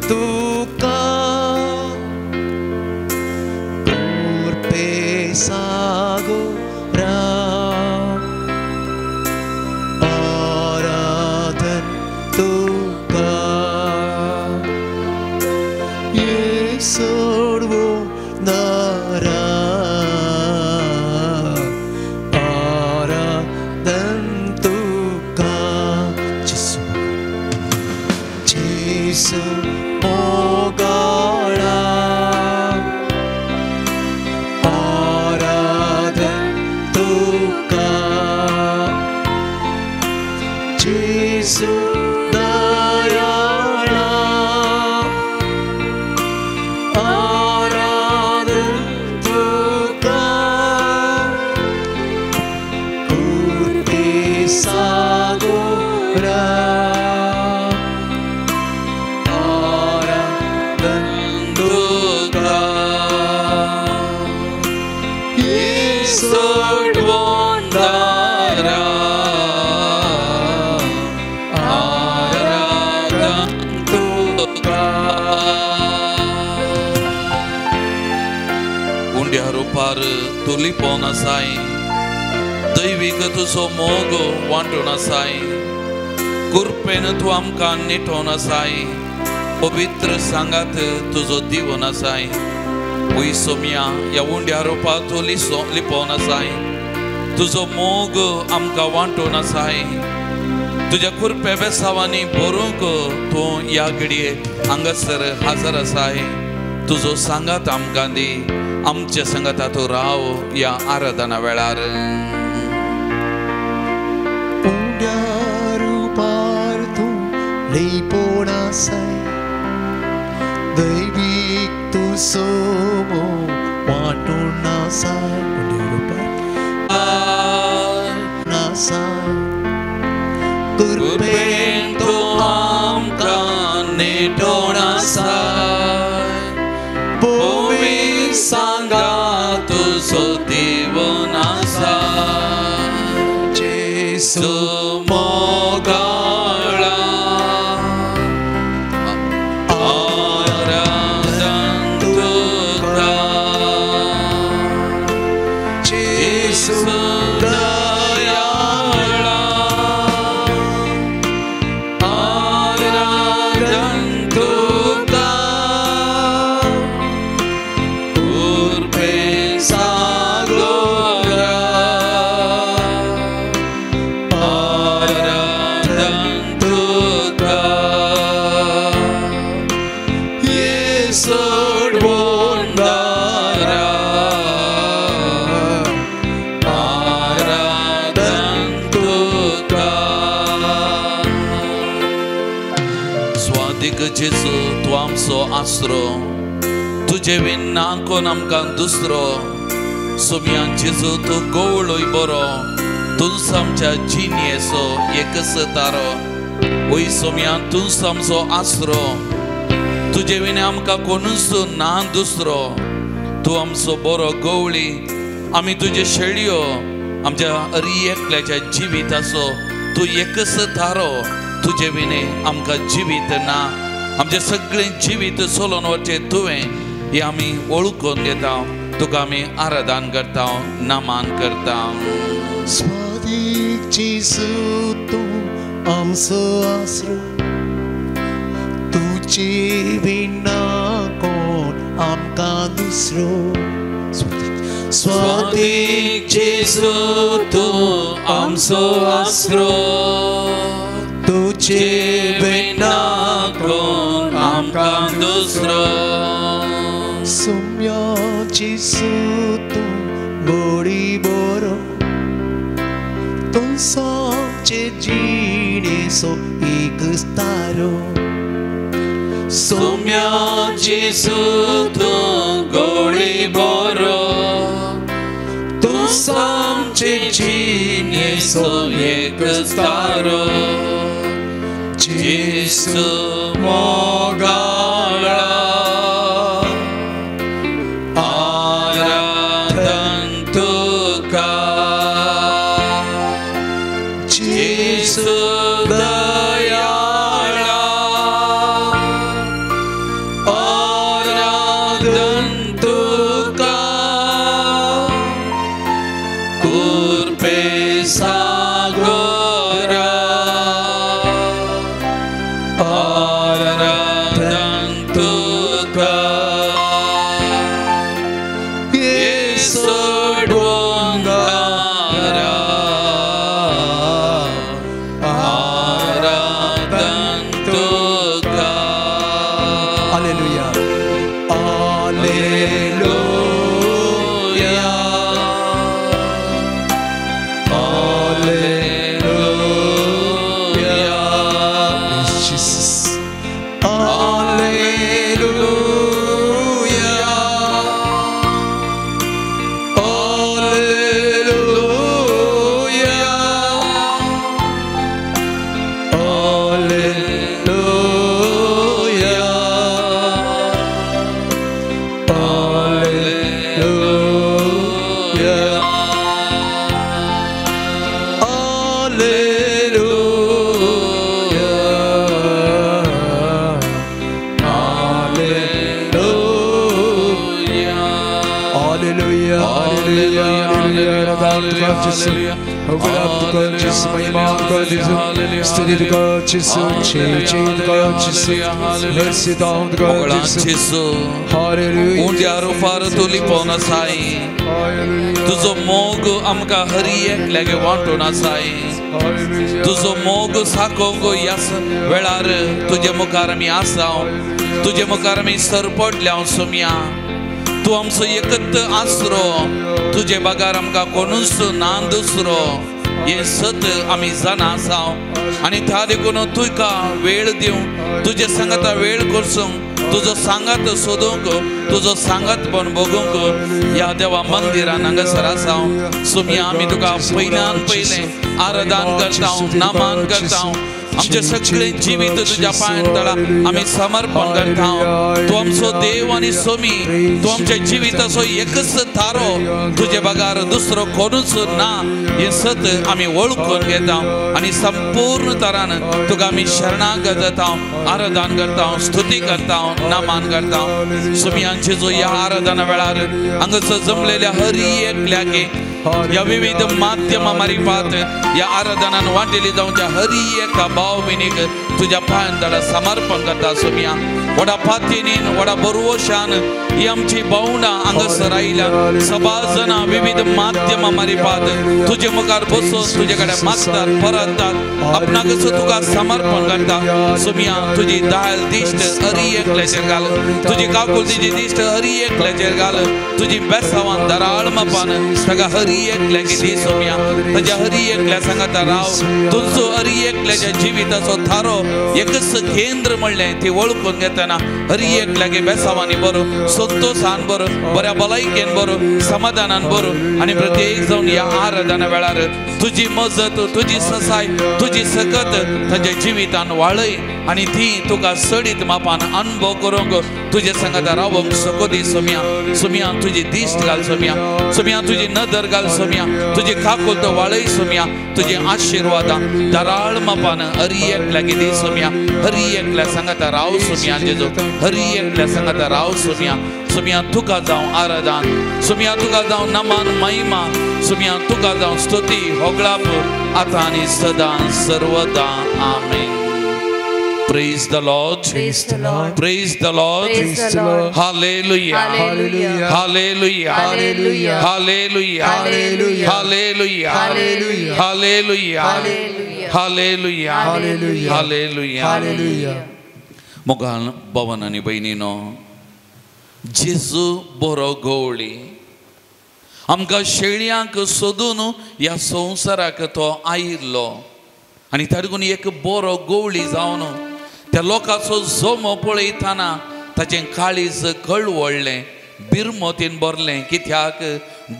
तुका कृपे सागोरा आराधन तुका येसोडवो नारा आराधन तुका जेसू जेसू मोगाळा आराधन तुका जेसू दयाळा आराधन तुका कृपे सागोरा आराधन तुका येसोडवोंदारा आराधन तुका. उंड्या रुपार तूं लिपोवन आसाय, दैवीक तुजो मोग वांटून आसाय, कृपेन तूं आमकां निटोवन आसाय, पवित्र सांगात तुजो दिवन आसाय. वय सोम्या ह्या उंड्या रुपार तूं लिपोवन आसाय, तुजो मोग आमकां वांटून आसाय, तुज्या कृपे बेसावांनी भरूंक तूं ह्या घडये हांगासर हाजर आसाय. तुजो सांगात आमकां दी, आमच्या सांगाता तूं राव ह्या आराधना वेळार. उंड्या रुपार तूं लिपोवन आसाय, दैवीक तुजो मोग वांटून आसाय, उंड्या रुपार आसाय, कृपेन तूं आमकां नेटोवन आसाय, पवित्र सांगात तुजो दिवन आसाय. जेसू मोगाळा आराधन तुका जेसू दयाळा आराधन तुका कृपे सागोरा आराधन तुका येसोडवोंदारा आराधन तुका. स्वादीक जेजू तूं आमचो आसरो, तुजे विन ना कोण आमकां दुसरो. सोम्या जेजू तूं गवळय बरो, तूंच आमच्या जिणेचो एकच तारो. वय सोम्या तूंच आमचो आसरो, तुजे विन आमकां कोणूच ना दुसरो. तूं आमचो बरो गवळी, आमी तुजे शेळयो, आमच्या हरी एकल्याच्या जिविताचो तूं एकच थारो. तुजे विणे आमकां जिवीत ना, आमचें सगळें जिवीत चलोवन वचचें तुवें, हें आमी वळखून घेता. तुका आमी आराधन करता, नमन करता. स्वादीक जेजू तूं आमचो आसरो, तुजे विना कोण आमकां दुसरो. स्वादीक जेजू तूं आमचो आसरो, तुजे विना कोण आमकां दुसरो. सुम्या जेजू तूं गोडी बरो, तूं आमचे जिणेचो एक तारो. सुम्या जेजू तूं गोडी बरो, तूं आमचे जिणेचो एक तारो. जेजू मोगाळा आराधन तुका जेजू दयाळा Hallelujah, hallelujah, hallelujah, hallelujah. होगळाप तुका जेजू, महिमा तुका जेजू, स्तुती तुका जेजू, जय जय तुका जेजू, मर्सी दाव तुका जेजू. हालेलुया. उंड्या रुपार तूं लिपोवन आसाय, तुजो मोग आमकां हरी एकल्याक वांटून आसाय. तुजो मोग साकोंक ह्या वेळार तुजे मुखार आमी आसा, तुजे मुखार आमी सरपडल्या सोम्या. तूं आमचो एकत आसरो, तुजे बगार आमकां कोणूच ना दुसरो, हें सत आमी जाणा आसा. आनी त्या देखून तुका वेळ दिवंक, तुजे सांगाता वेळ करसूंक, तुजो सांगात सोदूंक, तुजो सांगात पण भोगूंक ह्या देवा मंदिरान हांगासर आसा. सोम्या आमी तुका पयल्यान पयलें आराधन करता, नामान करता. आमचे सगळे जिवीत तुज्या पांयां तळा आमी समर्पण करता. तूं आमचो देव आनी सोमी, तूं आमच्या जिविताचो एकच थारो, तुजे बगार दुसरो कोणूच ना हें सत आमी वळखून घेता. आनी संपूर्ण तरान तुका आमी शरणागत जाता, आराधन करता, स्तुती करता, नामान करता. सोमी आमचे जो ह्या आराधना वेळार हांगासर जमलेल्या हरी एकल्याके ह्या विविध माध्यमां मारिफात ह्या आराधनान वांटेली जावच्या हरी एका भाव भयणीक तुज्या पांयां तळा समर्पण करता. सोम्या व्हडा पातयेन व्हडा बरवशान ही आमची भावंडां हांगासर आयल्या. सभा जाणां विविध माध्यमां मारिफात तुजे मुखार बसून तुजे कडेन मागतात, परततात, आपणाकच तुका समर्पण करता. सोम्या तुजी दायल दिश्ट हरी एकल्याचेर घाल, तुजी काकुळतीची दिश्ट हरी एकल्याचेर घाल, तुजी बेसावान दराळ मापान ताका हरी एकल्याक दी. सोम्या ताज्या हरी एकल्या सांगाता राव, तुजो हरी एकल्याच्या जिविताचो थारो एकच केंद्र म्हणलें ती वळखून घेतना हरी एकल्याक बेसावांनी बरो, संतोषान बरो, बऱ्या भलायकेन बरो, समाधानान बरो. आनी प्रत्येक जावन ह्या आराधना वेळार तुजी मजत, तुजी ससाय, तुजी सकत ताज्या जिवितान वाळय आनी ती तुका सडीत मापान अनुभव करूंक तुजे सांगाता रावंक सको दी. सोम्या सोम्या तुजी दिश्ट घाल, सोम्या सोम्या तुजी नदर घाल, सोम्या तुजी काकुळट वाळय, सोम्या तुजी आशिर्वादां दराळ मापान हरी एकल्याक दी. सोम्या हरी एकल्या सांगाता राव सोम्या जेजू, हरी एकल्या सांगाता राव सोम्या. सोम्या तुका जावं आराधन, सोम्या तुका जावं नमन महिमा, सोम्या तुका जावं स्तुती होगळाप आतां आनी सदां सर्वदां. आमेन. Praise the Lord. Praise the Lord. Praise the Lord. Praise the Lord. Hallelujah. Hallelujah. Hallelujah. Hallelujah. Hallelujah. Hallelujah. Hallelujah. Hallelujah. Hallelujah. Hallelujah. Hallelujah. Hallelujah. Hallelujah. Hallelujah. मोगान भवन आनी भयणीनो, जेजू बरो गवळी आमकां शेळयांक सोदून ह्या संवसाराक तो आयिल्लो आनी ताका एक बरो गवळी जावन त्या लोकांचो जमो पळयतना ताचें काळीज कळवळ्ळें, बिरमोतीन भरलें. कित्याक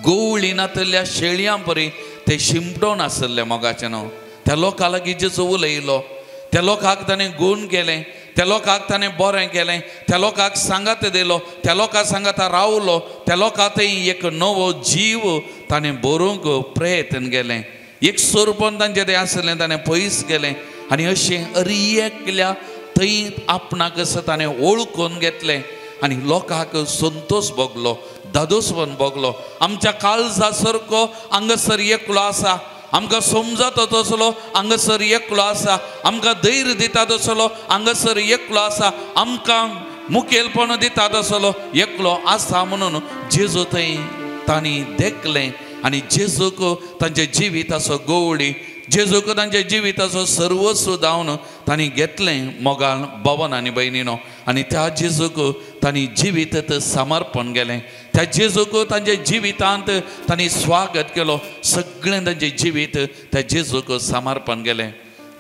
गवळी नातल्या शेळयां परी ते शिमटोन आसले मोगाचें न्हू. त्या लोकां लागीं जेजू उलयलो, त्या लोकांक ताणें गूण केलें, त्या लोकांक ताणें बरें केलें, त्या लोकांक सांगात दिलो, त्या लोकां सांगाता रावलो, त्या लोकां थंय एक नवो जीव ताणें बरोवंक प्रयत्न केलें. एक सोरपण तांचें तें आसलें ताणें पयस केलें आनी अशें हरी एकल्या थंय आपणाक असो ताणें वळखून घेतलें आनी लोकांक संतोष भोगलो, दादोसपण भोगलो. आमच्या काळजा सारको हांगासर एकलो आसा, आमकां समजता तसलो हांगासर एकलो आसा, आमकां धैर्य दिता तसलो हांगासर एकलो आसा, आमकां मुखेलपण दिता तसलो एकलो आसा म्हणून जेजू थंय तांणी देखलें आनी जेजूक तांच्या जिविताचो गवळी, जेजूक तांच्या जिविताचो सर्वस्व जावन तांणी घेतलें मोगान भवन आनी भयणीनो. आनी त्या जेजूक तांणी जिवीत समर्पण केलें, त्या जेजूक तांच्या जिवितांत तांणी स्वागत केलो, सगळें तांचें जिवीत त्या जेजूक समर्पण केलें.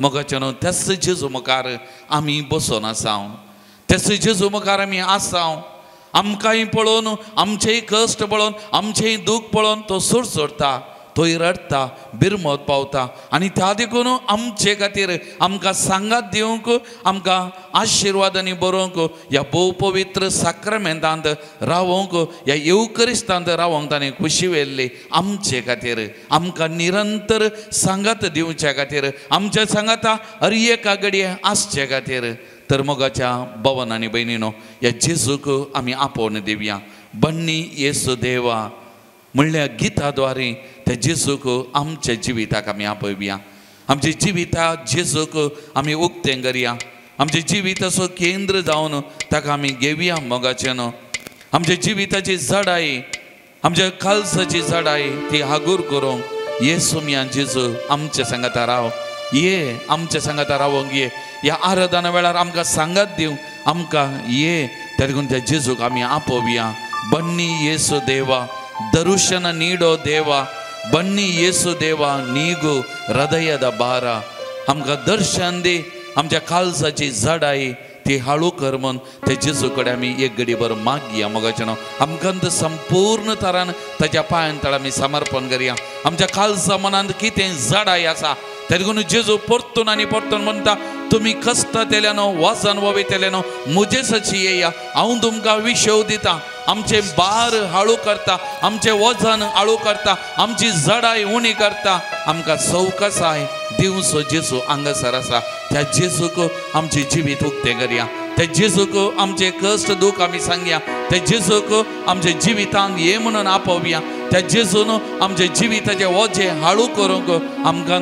मोगाचें न्हू त्याच जेजू मुखार आमी बसून आसा, त्याच जेजू मुखार आमी आसा. आमकांय पळोवन, आमचेय कश्ट पळोवन, आमचेय दूख पळोवन तो सुरसुरता, तोय रडटा, बिरमत पावता आनी त्या देखून आमचे खातीर आमकां सांगात दिवंक, आमकां आशिर्वादांनी बरोवंक, ह्या भोव पवित्र साक्रमेंतांत रावोंक, ह्या येवकरिस्तांत रावोंक ताणें खुशी व्हेल्ली आमचे खातीर, आमकां निरंतर सांगात दिवच्या खातीर, आमच्या सांगाता हर एका घडये आसचे खातीर. तर मोगाच्या भवन आनी भयणीनो, ह्या जेजूक आमी आपोवन दिवया. बन्नी येसू देवा, म्हणल्यार गिताद्वारे त्या जेजूक आमच्या जिविताक आमी आपोवया. आमच्या जिविताक जेजूक आमी उक्तें करया. आमच्या जिविताचो केंद्र जावन ताका आमी घेवया मोगाचें. आमच्या जिविताची जडाय, आमच्या कालसाची जडाय ती हागूर करूंक ये सोमया जेजू आमच्या सांगाता राव, ये आमच्या सांगाता रावंक ये. ह्या आराधना वेळार आमकां सांगात दिवं आमकां ये. देखून त्या जेजूक आमी आपोवया. बन्नी येसू देवा दर्शन नीडो देवा, बन्नी येसू देवा नीगू हृदयद बारा. आमकां दर्शन दी, आमच्या कालसाची जडाय ती हाळू कर म्हूण ते जेजू कडेन आमी एक घडीभर मागया मोगाचें. आमकां संपूर्ण तरान ताच्या पांयान तळ आमी समर्पण करया. आमच्या कालसा मनांत कितें जडाय आसा देखून जेजू परतून आनी परतून म्हणटा, तुमी कश्ट तेल्यानो वजन वयतेल्यानो म्हजे सची येया, हांव तुमकां विशेव दिता. आमचे भार हाळू करता, आमचें वजन हाळू करता, आमची जडाय उणी करता. आमकां सवकासाय दिवचो जेजू हांगासर आसा. त्या जेजूक आमचें जिवीत उक्तें करया. त्या जेजूक आमचें कश्ट दूख आमी सांगया. त्या जेजूक आमच्या जिवितांत ये म्हणून आपोवया. त्या जेजून आमच्या जिविताचें वजें हाळू करूंक आमकां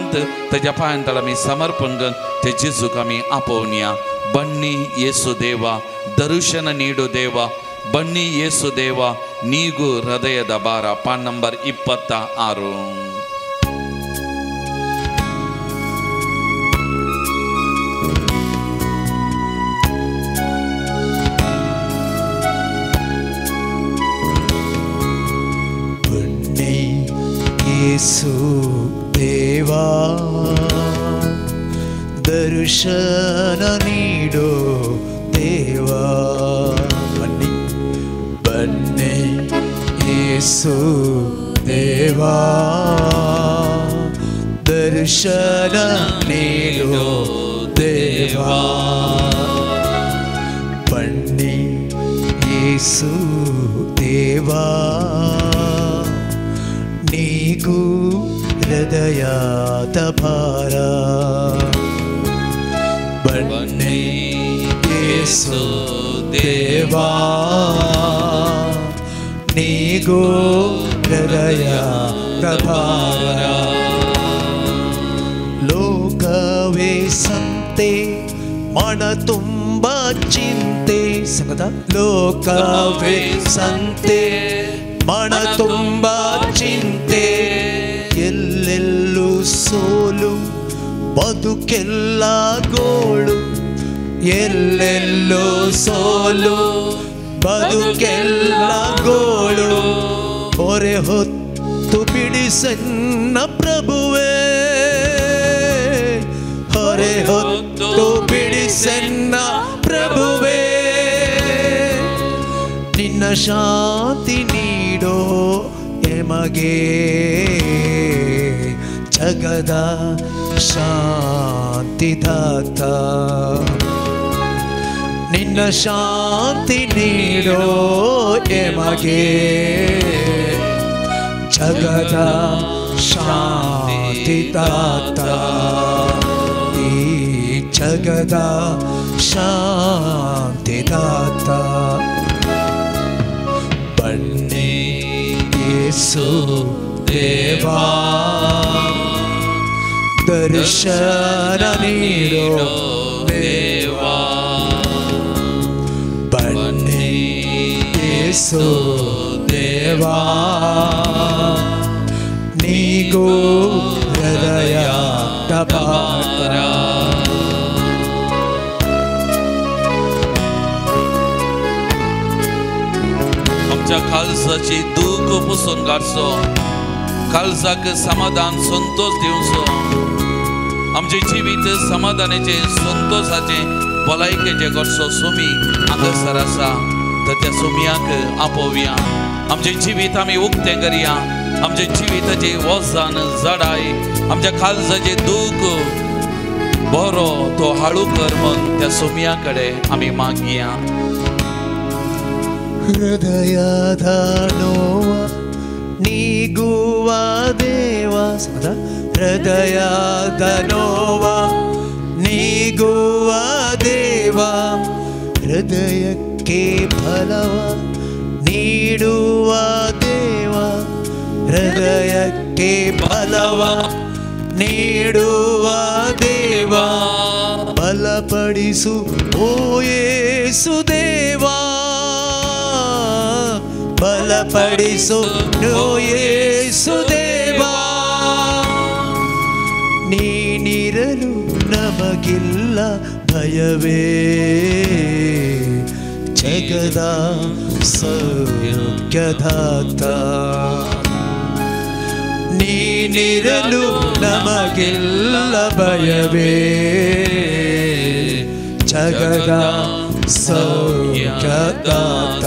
ताच्या पांयान तळ आमी समर्पण करून त्या जेजूक आमी आपोवया. बन्नी येसू देवा दर्शन नीडो देवा, बन्नी येसू देवा नीगू हृदयद बारा. पान नंबर 26. येसू देवा दर्शन नीडो देवा, बन्नी बन्नी येसू देवा दर्शन नीडो देवा, बन्नी येसू देवा नीगू हृदयात भारा, बन्नी येसू देवा नीगू हृदयात भारा. लोकवे संते मन ತುಂಬ ಚಿಂತೆ ಸಂಗತ, ಲೋಕವೇ ಸಂತೆ ಮನ ತುಂಬ ಚಿಂತೆ, ಎಲ್ಲೆಲ್ಲೂ ಸೋಲು ಬದುಕೆಲ್ಲ ಗೋಳು, ಎಲ್ಲೆಲ್ಲೂ ಸೋಲು ಬದುಕೆಲ್ಲ ಗೋಳು, ಹೊರೆ ಹೊತ್ತು ಬಿಡಿಸನ್ನ ಪ್ರಭುವೇ, ಹೊರೆ ಹೊತ್ತು ಬಿಡಿಸನ್ನ ಪ್ರಭುವೇ, ನಿನ್ನ ಶಾಂತಿ ನೀಡೋ ಎಮಗೆ ಜಗದ ಶಾಂತಿದಾತ, ನಿನ್ನ ಶಾಂತಿ ನೀಡೋ ಎಮಗೆ ಜಗದ ಶಾಂತಿದಾತ, ಈ ಜಗದ ಶಾಂತಿದಾತ. ಬನ್ನಿ ಯೇಸು ದೇವಾ ದರ್ಶನ ನೀಡೋ ದೇವಾ, ಬನ್ನಿ ಯೇಸು ದೇವಾ ನೀಗೋ ಹೃದಯ ಭಾರ. आमच्या काळजाची दूख पुसून काडचो, काळजाक समाधान संतोष दिवचो. आमचें जिवीत समाधानाचें संतोषाचें भलायकेचें करचो सुमी हांगासर आसा. तर त्या सुमयाक आपोवया. आमचें जिवीत आमी उक्तें करया. आमच्या जिविताचें वजन जडाय आमच्या काळजाचें दूख बरो तो हाळू कर म्हूण त्या सुमया कडेन आमी मागया. ಹೃದಯದ ನೋವ ನೀಗುವ ದೇವ, ಹೃದಯದ ನೋವ ನೀಗುವ ದೇವ, ಹೃದಯಕ್ಕೆ ಫಲವ ನೀಡುವ ದೇವ, ಹೃದಯಕ್ಕೆ ಬಲವ ನೀಡುವ ದೇವಾ, ಬಲಪಡಿಸು ಓ ಯೇಸು ದೇವಾ, ಬಲಪಡಿಸು ಓ ಯೇಸು ದೇವಾ. ನೀನಿರಲು ನಮಗಿಲ್ಲ ಭಯವೇ, ಜಗದ ಸೌಖ್ಯದಾತ. ನೀನಿರಲು ನಮಗಿಲ್ಲ ಭಯವೇ, ಜಗದ ಸೌಖ್ಯದಾತ.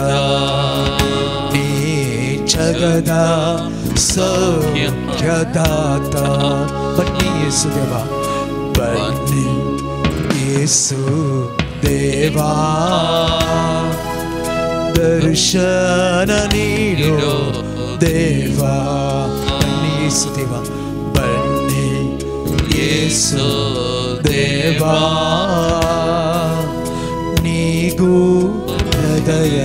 ನೀ ಜಗದ ಸೌಖ್ಯದಾತ. ಬನ್ನಿ ಯೇಸು ದೇವ, ಬನ್ನಿ ಯೇಸು ದೇವಾ, ದರ್ಶನ ನೀಡೋ ದೇವಾ. ಬನ್ನಿ ಯೇಸು ದೇವ, ಬನ್ನಿ ಯೇಸು ದೇವಾ, ನೀಗೂ ಹೃದಯ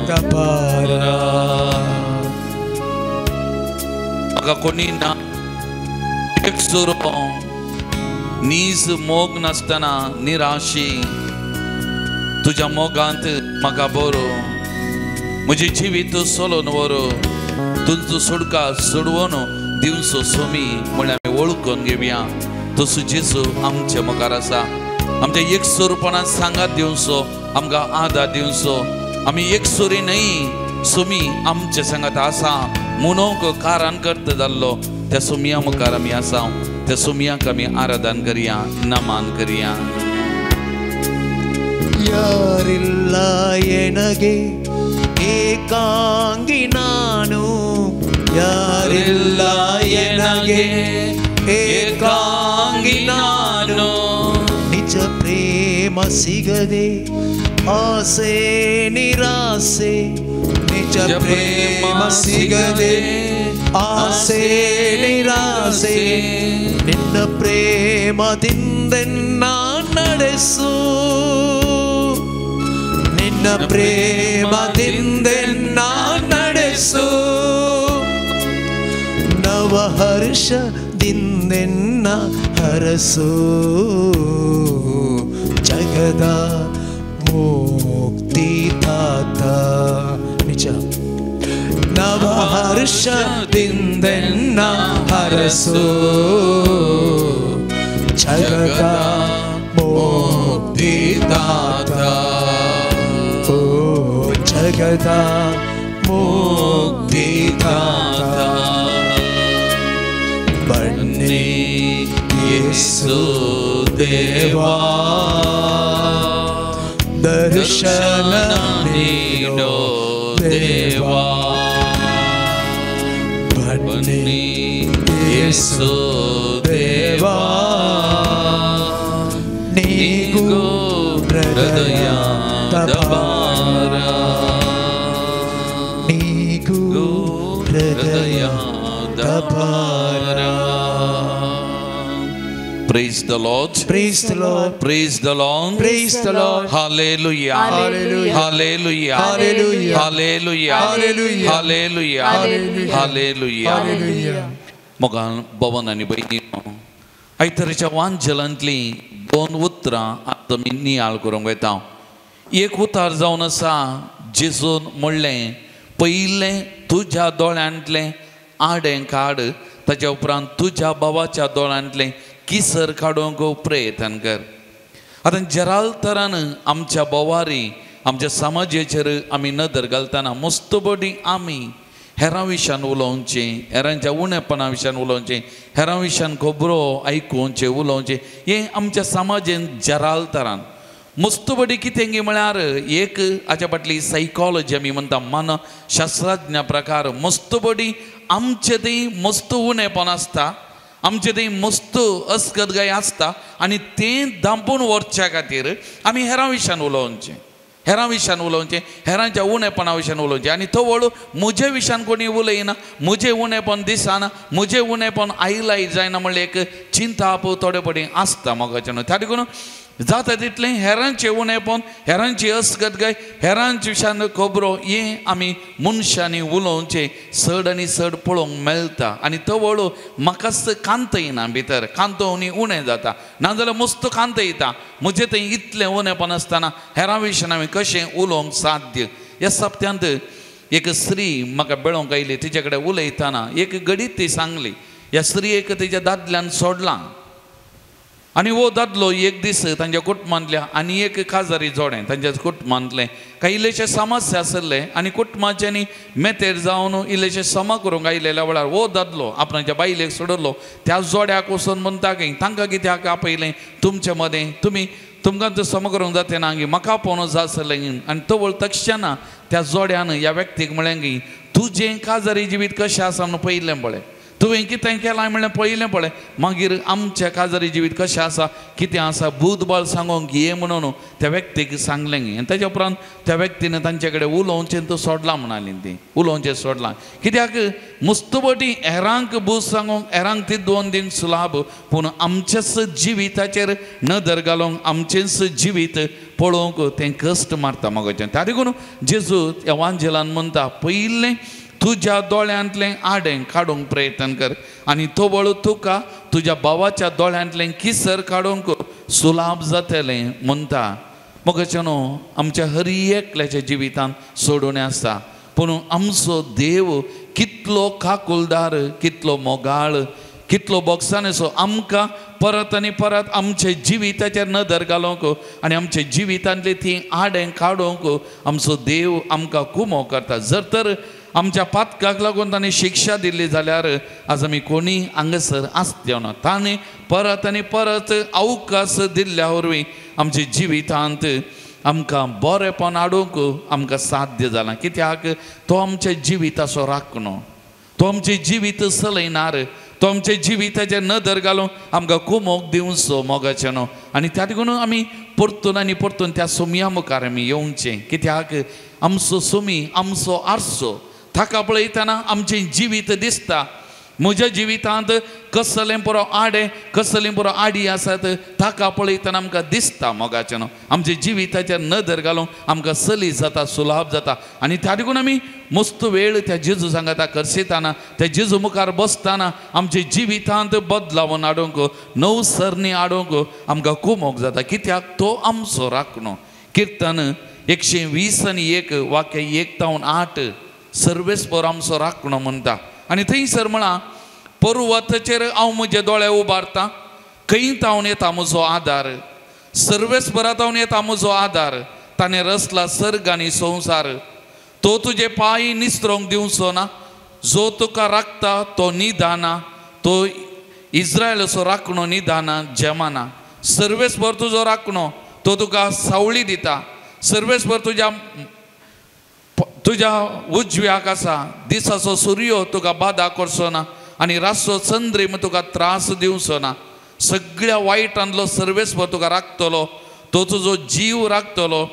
ತಪಾರ. कोणी ना एक सुरो नीज मोग नासतना निराशी तुज्या मोगांत म्हाका बरो, म्हजें जिवीत सोलोन व्हरो, तुमचो सुडका सोडवून दिवचो सोमी म्हळ्यार आमी वळखून घेवया. तसो जेजू आमचे मुखार आसा, आमच्या एकसुरपणान सांगात दिवचो, आमकां आदार दिवचो. आमी एकसुरी न्हय, सोमी आमचे सांगात आसा म्हणूंक कारण करता जाल्लो त्या सोमया मुखार आमी आसा. त्या सोमयाक आमी आराधन करया, नमान करया. ಯಾರಿಲ್ಲ ಎನಗೆ ಏಕಾಂಗಿ ನಾನು, ಯಾರಿಲ್ಲ ಎನಗೆ ಏಕಾಂಗಿ ನಾನು, ನಿಜ ಪ್ರೇಮ ಸಿಗದೆ ಆಸೆ ನಿರಾಸೆ, ನಿಜ ಪ್ರೇಮ ಸಿಗದೆ ಆಸೆ ನಿರಾಸೆ, ನಿನ್ನ ಪ್ರೇಮದಿಂದೆನ್ನ ನಡೆಸು, ನಿನ್ನ ಪ್ರೇಮದಿಂದೆನ್ನ ನಡೆಸು, ನವಹರ್ಷದಿಂದೆನ್ನ ಹರಸು, ಜಗದ ಮುಕ್ತಿದಾತ. ನಿಜ ನವಹರ್ಷದಿಂದೆನ್ನ ಹರಸು, ಜಗದ ಮುಕ್ತಿದಾತ. ಓ ಜಗದ ಮುಕ್ತಿದಾತ. ಬನ್ನಿ ಯೇಸು ದೇವಾ, ದರ್ಶನ ನೀಡೋ ದೇವಾ. ಬನ್ನಿ ಯೇಸು ದೇವಾ, ನೀಗೂ ಹೃದಯ ತಪಾರ, ನೀಗೂ ಹೃದಯ ತಪಾರ. Praise the Lord. Praise the Lord. Praise the Lord. Praise the Lord. Hallelujah. Hallelujah. Hallelujah. Hallelujah. Hallelujah. Hallelujah. Hallelujah. Hallelujah. Hallelujah. मोगान भवन आनी भयणीनो, आयताराच्या वांजलांतलीं दोन उतरां आतां आमी नियाळ करूंक वयता. एक उतार जावन आसा, जेजून म्हणलें, पयलें तुज्या दोळ्यांतलें आडें काड, ताच्या उपरांत तुज्या भावाच्या दोळ्यांतलें किसर काडूंक प्रयत्न कर. आतां जरालतरान आमच्या बोवारी आमच्या समाजेचेर आमी नदर घालतना मस्तबडी आमी हेरां विशयान उलोवचें, हेरांच्या उणेपणा विशयान उलोवचें, हेरां विशयान खबरो आयकुवचें, उलोवचें, हें आमच्या समाजेन जरालतरान मस्तबडी कितें गी म्हळ्यार एक हाच्या फाटली सायकोलॉजी आमी म्हणटा, मन शास्त्रज्ञा प्रकार. मस्तबडी आमचे थंय मस्त उणेपण आसता, आमचे थंय मस्त अस्कतगाय आसता आनी तें धांपून व्हरच्या खातीर आमी हेरां विशयान उलोवचें, हेरां विशयान उलोवचें, हेरांच्या उणेपणा विशयान उलोवचें. आनी तवळ म्हजे विशयान कोणी उलयना, म्हजें उणेपण दिसना, म्हजें उणेपण आयलाय जायना म्हणल्यार एक चिंताप थोडे पडी आसता मोगाचें न्हू. त्या देखून जाता तितलें हेरांचें उणेपण, हेरांची अस्गतगाय, हेरांचे विशयान खबरो हें आमी मनशांनी उलोवचें चड आनी चड पळोवंक मेळटा. आनी तवळ म्हाकाच कांत येना, भितर कांत उणी उणें जाता, नाजाल्यार मस्त कांत येता. म्हजें थंय इतलें उणेपण आसतना हेरां विशयान हांवें कशें उलोवंक साध्य. ह्या सप्त्यांत एक स्त्री म्हाका मेळोवंक आयली, तिचे कडेन उलयतना एक घडीत ती सांगली, ह्या स्त्रियेक तिच्या दादल्यान सोडलां आनी हो दादलो एक दीस तांच्या कुटुंबांतल्या आनी एक काजारी जोडें तांच्या कुटुंबांतलें कांय इल्लेशे समस्या आसले आनी कुटुंबाच्यांनी मेतेर जावन इल्लेशे समा करूंक आयिल्ल्या वेळार हो दादलो आपणाच्या बायलेक सोडलो. त्या जोड्याक वचून म्हणटा की तांकां कित्याक आपयलें तुमचे मदें, तुमी तुमकां तो समा करूंक जाता ना म्हाका आपोवंक जाय आसलें. आनी तवळ तक्षणा त्या जोड्यान ह्या व्यक्तीक म्हळें की तुजें काजारी जिवीत कशें आसा म्हणून पळयलें पळय, तुवें कितें केलां म्हणलें पळयलें पळय, मागीर आमच्या काजारी जिवीत कशें आसा कितें आसा बुदबाळ सांगोंक ये म्हणून त्या व्यक्तीक सांगलें. आनी तेच्या उपरांत त्या व्यक्तीन तांचे कडेन उलोवचें तो सोडलां म्हणाली, ती उलोवचें सोडलां. कित्याक मुस्तबटी हेरांक बूज सांगोंक हेरांक ती दोन दीन सुलाभ, पूण आमचेच जिविताचेर नदर घालूंक आमचेंच जिवीत पळोवंक तें कश्ट मारता मगोचें. त्या देखून जेजू ह्या वांजेलान म्हणटा पयलें तुज्या दोळ्यांतलें आडें काडूंक प्रयत्न कर आनी तवळ तुका तुज्या भावाच्या दोळ्यांतलें किसर काडूंक सुलाभ जातलें म्हणटा. मगचे न्हू आमच्या हर एकल्याच्या जिवितांत सोडून आसता, पूण आमचो देव कितलो काकुलदार, कितलो मोगाळ, कितलो बोगसानेसो आमकां परत आनी परत आमच्या जिविताचेर नदर घालूंक आनी आमच्या जिवितांतली ती आडें काडूंक आमचो देव आमकां कुमो करता. जर तर आमच्या पातकाक लागून ताणें शिक्षा दिल्ली जाल्यार आज आमी कोणी हांगासर आसते ना. ताणें परत आनी परत अवकाश दिल्ल्या वरवीं आमच्या जिवितांत आमकां बरेपण हाडूंक आमकां साध्य जालां. कित्याक तो आमच्या जिविताचो राखणो, तो आमचें जिवीत चलयणार, तो आमच्या जिविताचेर नदर घालून आमकां कुमोक दिवचो मोगाचें न्हू. आनी त्या देखून आमी परतून आनी परतून त्या सुमया मुखार आमी येवचें, कित्याक आमचो सुमी आमचो आरसो ताका पळयतना आमचें जिवीत दिसता. म्हज्या जिवितांत कसलें पुरो आडें कसलें पुरो आडी आसात ताका पळयतना आमकां दिसता मोगाचें न्हू. आमच्या जिविताचेर नदर घालून आमकां सली जाता, सुलाभ जाता. आनी त्या देखून आमी मस्त वेळ त्या जेजू सांगता करसिताना, त्या जेजू मुखार बसतना आमच्या जिवितांत बदलावन हाडूंक नव सरणी हाडूंक आमकां कुमोक जाता, कित्याक तो आमचो राखणो. किर्तन 120 वाक्य 1 ते 8 सर्वेस्पर आमचो राखणो म्हणटा. आनी थंयसर म्हळां पर्वताचेर हांव म्हजे दोळे उबारता, खंय तावन येता म्हजो आदार, सर्वेस्परा तावन येता म्हजो आदार, ताणें रचला सर्ग आनी संवसार. तो तुजे पांय निसरोंक दिवचो ना, जो तुका राखता तो निदाना, तो इस्रायलाचो राखणो निदाना जेमाना. सर्वेस्पर तुजो राखणो, तो तुका सावळी दिता, सर्वेस्पर तुज्या तुज्या उजव्याक आसा, दिसाचो सुर्यो तुका बादा करचो ना आनी रातचो चंद्रीम तुका त्रास दिवचो ना. सगळ्या वायटांतलो सर्वेस्पर तुका राखतलो, तो तुजो जीव राखतलो,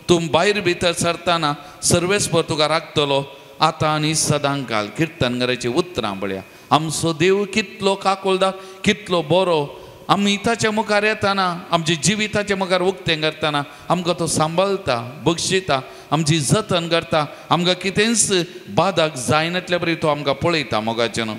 तूं भायर भितर सरतना सर्वेस्पर तुका राखतलो आतां आनी सदांकाल. किर्तनकाराची उतरां पळया. आमचो देव कितलो काकुलदार, कितलो बरो. आमी ताच्या मुखार येताना आमच्या जिविताच्या मुखार उक्तें करतना आमकां तो सांबाळटा, बक्षिता, आमची जतन करता, आमकां कितेंच बादाक जायनातल्या बरी तो आमकां पळयता मोगाचें न्हू.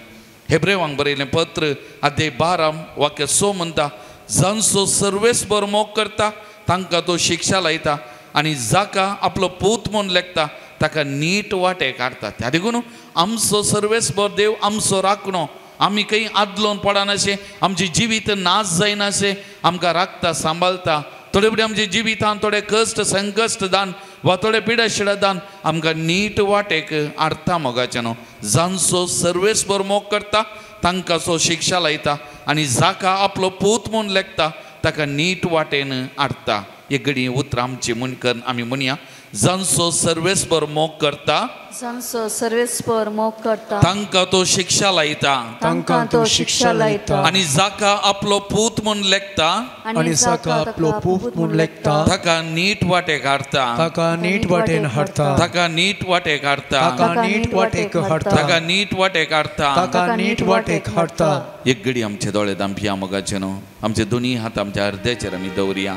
हेब्रेवांक बरयलें पत्र अध्याय 12 वाक्य 6 म्हणटा, जांचो सर्वेस्पर मोग करता तांकां तो शिक्षा लायता आनी जाका आपलो पूत म्हूण लेखता ताका नीट वाटे काडटा. त्या देखून आमचो सर्वेस्पर देव आमचो राखणो, आमी खंय आदलोन पडनाशें, आमचें जिवीत नाश जायनाशें आमकां राखता, सांबाळटा. थोडे फुडें आमच्या जिवितांत थोडे कश्ट संकश्ट दान वा थोडे पिडा शिडा दान आमकां नीट वाटेक हाडटा मोगाचें न्हू. जांचो सर्वेस्पर मोग करता तांकां तो शिक्षा लायता आनी जाका आपलो पूत म्हूण लेखता ताका नीट वाटेन हाडटा. एक घडी उतरां आमची म्हण कर आमी म्हणया, जांचो सर्वेस्पर मोग करता, जांचो सर्वेस्पर मोग करता तांकां तो शिक्षा लायता, तांकां तो शिक्षा लायता आनी जाका आपलो पूत म्हूण लेखता, आनी जाका आपलो पूत म्हूण लेखता ताका नीट वाटेक हाडटा, ताका नीट वाटेन हाडटा, ताका नीट वाटेक हाडटा, ताका नीट वाटेक हाडटा, ताका नीट वाटेक हाडटा, ताका नीट वाटेक हाडटा. एक घडी आमचे दोळे दांपया मोगाचे न्हू, आमचे दोनी हात आमच्या अर्द्याचेर आमी दवरया.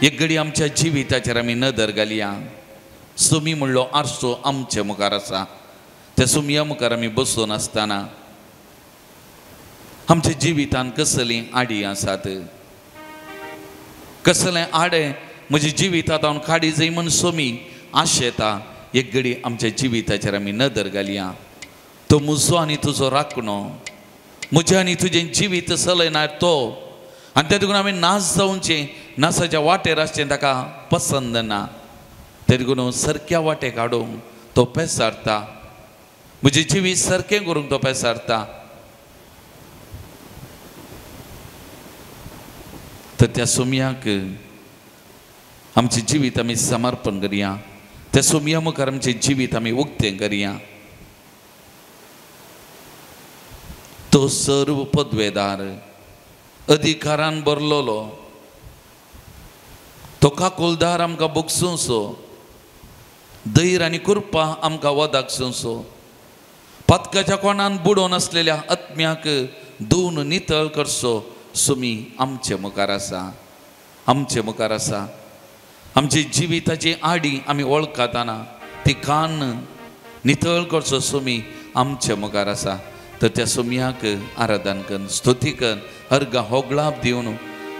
एक घडी आमच्या जिविताचेर आमी नदर घालया. सुमी म्हणलो आरसो आमचे मुखार आसा. त्या सुमया मुखार आमी बसून आसतना आमच्या जिवितान कसलीं आडी आसात, कसलें आडे म्हज्या जिवितांत हांव काडी जाय म्हूण सुमी आशेता. एक घडी आमच्या जिविताचेर आमी नदर घालया. तो म्हजो आनी तुजो राखणो, म्हजें आनी तुजें जिवीत चलयना तो, आनी ते देखून आमी नाश जावचें, नासाच्या वाटेर आसचें ताका पसंद ना. ते देखून सारक्या वाटेक हाडूंक तो पेसारता, म्हजें जिवीत सारकें करूंक तो पेसारता. तर त्या सोमयाक आमचें जिवीत आमी समर्पण करया. त्या सोमया मुखार आमचें जिवीत आमी उक्तें करया. तो सर्व पदवेदार अधिकारान भरलेलो, तो काकुलदार आमकां बोगसुंसो, धैर्य आनी कृपा आमकां वदाकसुंसो, पातकाच्या कोणान बुडोवन आसलेल्या आत्म्याक धुवन नितळ करचो सुमी आमचे मुखार आसा, आमचे मुखार आसा. आमचे जिविताची आडी आमी वळखताना ती कान नितळ करचो सुमी आमचे मुखार आसा. तर त्या सुमयाक आराधन कर, स्तुती कर, अर्घा होगळाप दिवन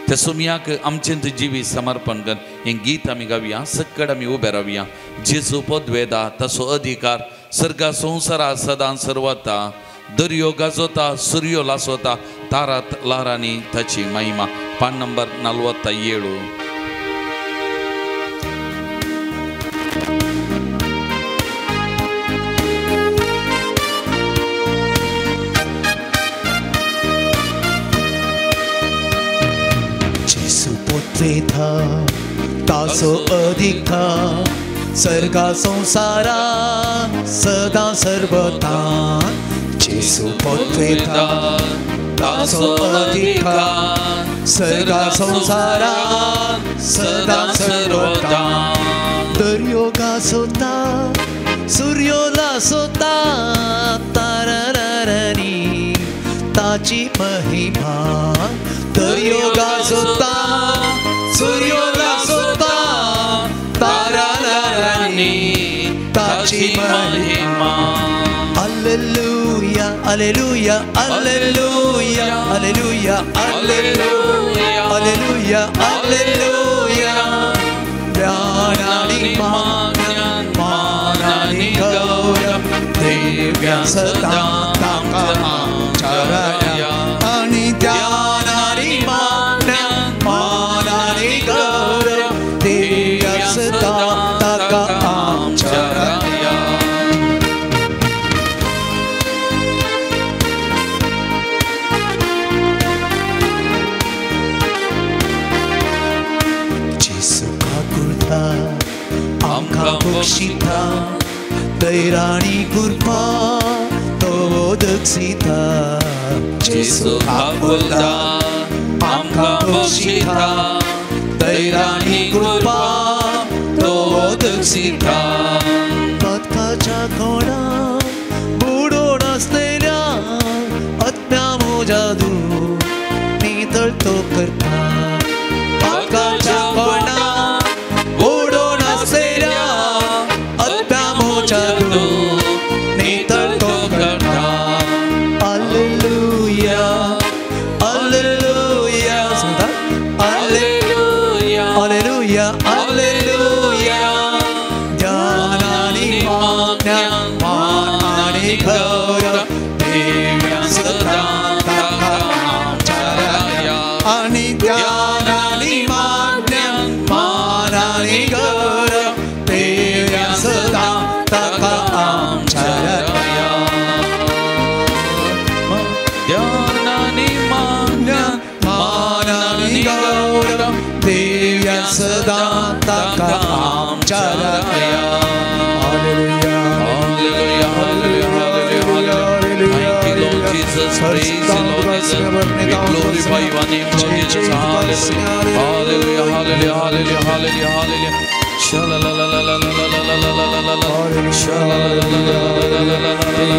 त्या सुमयाक आमचें जिवीत समर्पण कर. हें गीत आमी गावया, सक्कड आमी उबे रावया. जेजू पदवेदा तसो अधिकार सर्गा संवसारा सदां सर्वता, दर्यो गाजोता सुर्यो लासोता, तारात लारांनी ताची महिमा. पान नंबर 47. तासो अधिकार सर्गा संसारा सदा सर्वता. जेसू पदवेता तासो अधिकार सर्गा संसारा सदा सर्वता. दर्यो गाजोता सूर्यो लासोता, तारारानी ताची महिमा. दर्यो गाजोता सूर्यो लासोता, तारारानी ताची महिमा. Alleluia, alleluia, alleluia, alleluia, alleluia, alleluia, alleluia. ज्ञानानी मानानी गौरव दिव्या सदा ताका आमच्या. आणि ज्ञानानी मानानी गौरव दिव्या सदा ताका आमच्या. आमकां बक्षिता दैराणी कृपा तो दक्षिता. जेसू काकुळटा आमकां बक्षिता दैराणी कृपा तो दक्षिता. पथकाच्या कोणाक बुडोवन आसलेल्या आत्म्या म्हज्या दूर नितळ तो करता. पथकाच्या कोणाक बुडोवन आसलेल्या आत्म्या म्हज्या दूर नितळ तो करता. Alleluia, alleluia, alleluia, alleluia, alleluia. ज्ञानानी मानानी गौरव दिव्या सदा ताका आमच्या. आणि ज्ञानानी मानानी गौरव दिव्या सदा ताका आमच्या. ज्ञानानी मानानी गौरव दिव्या सदा ताका आमच्या. Hallelujah, hallelujah, hallelujah, hallelujah. Thank you, Lord Jesus. Praise you, Lord Jesus. We glorify your name, Lord Jesus. Hallelujah, hallelujah, hallelujah, hallelujah, hallelujah, hallelujah.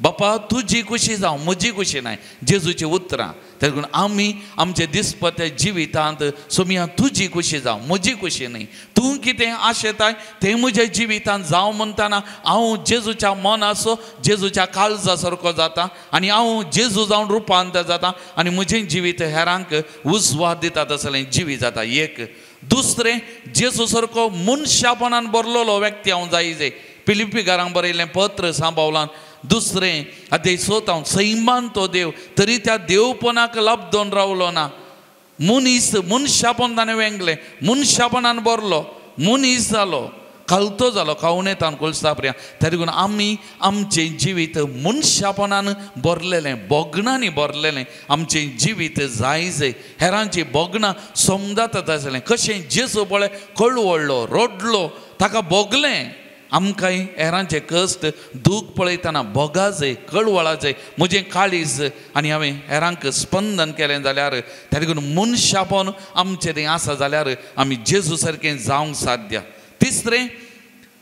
बापा तुजी खुशी जावं म्हजी खुशी नाय जेजूची उतरां. तेका आमी आमचे दिसपत्या जिवितांत सोमया तुजी खुशी जावं म्हजी खुशी न्हय, तूं कितें आशेताय तें म्हज्या जिवितांत जावं म्हणटना हांव जेजूच्या मनाचो जेजूच्या काळजा सारको जाता आनी हांव जेजू जावन रुपांतर जाता आनी म्हजें जिवीत हेरांक उजवाड दिता तसलें जिवीत जाता. एक दुसरें जेजू सारको मनशापणान भरलेलो व्यक्ती हांव जाय. फिलिप्पीकारांक बरयलें पत्र सांबावलान दुसरें अध्याय 6 हांव सैमान तो देव तरी त्या देवपणाक लब्दोन रावलो ना. मनीस मनशापण ताणें वेंगलें, मनशापणान भरलो, मनीस जालो, खालतो जालो, खावणेतान कोलसा पर्या. तरी आमी आमचें जिवीत मनशापणान भरलेलें, भोगणांनी भरलेलें आमचें जिवीत जाय जाय. हेरांची भोगणां समजाता तसलें कशें जेजू पळय कळवळ्ळो, रडलो, ताका भोगलें. आमकांय हेरांचे कश्ट दूख पळयतना भोगा जाय, कळवळा जाय. म्हजें काळीज आनी हांवें हेरांक स्पंदन केलें जाल्यार तेका मनशापण आमचें तें आसा जाल्यार आमी जेजू सारकें जावंक साध्य. तिसरें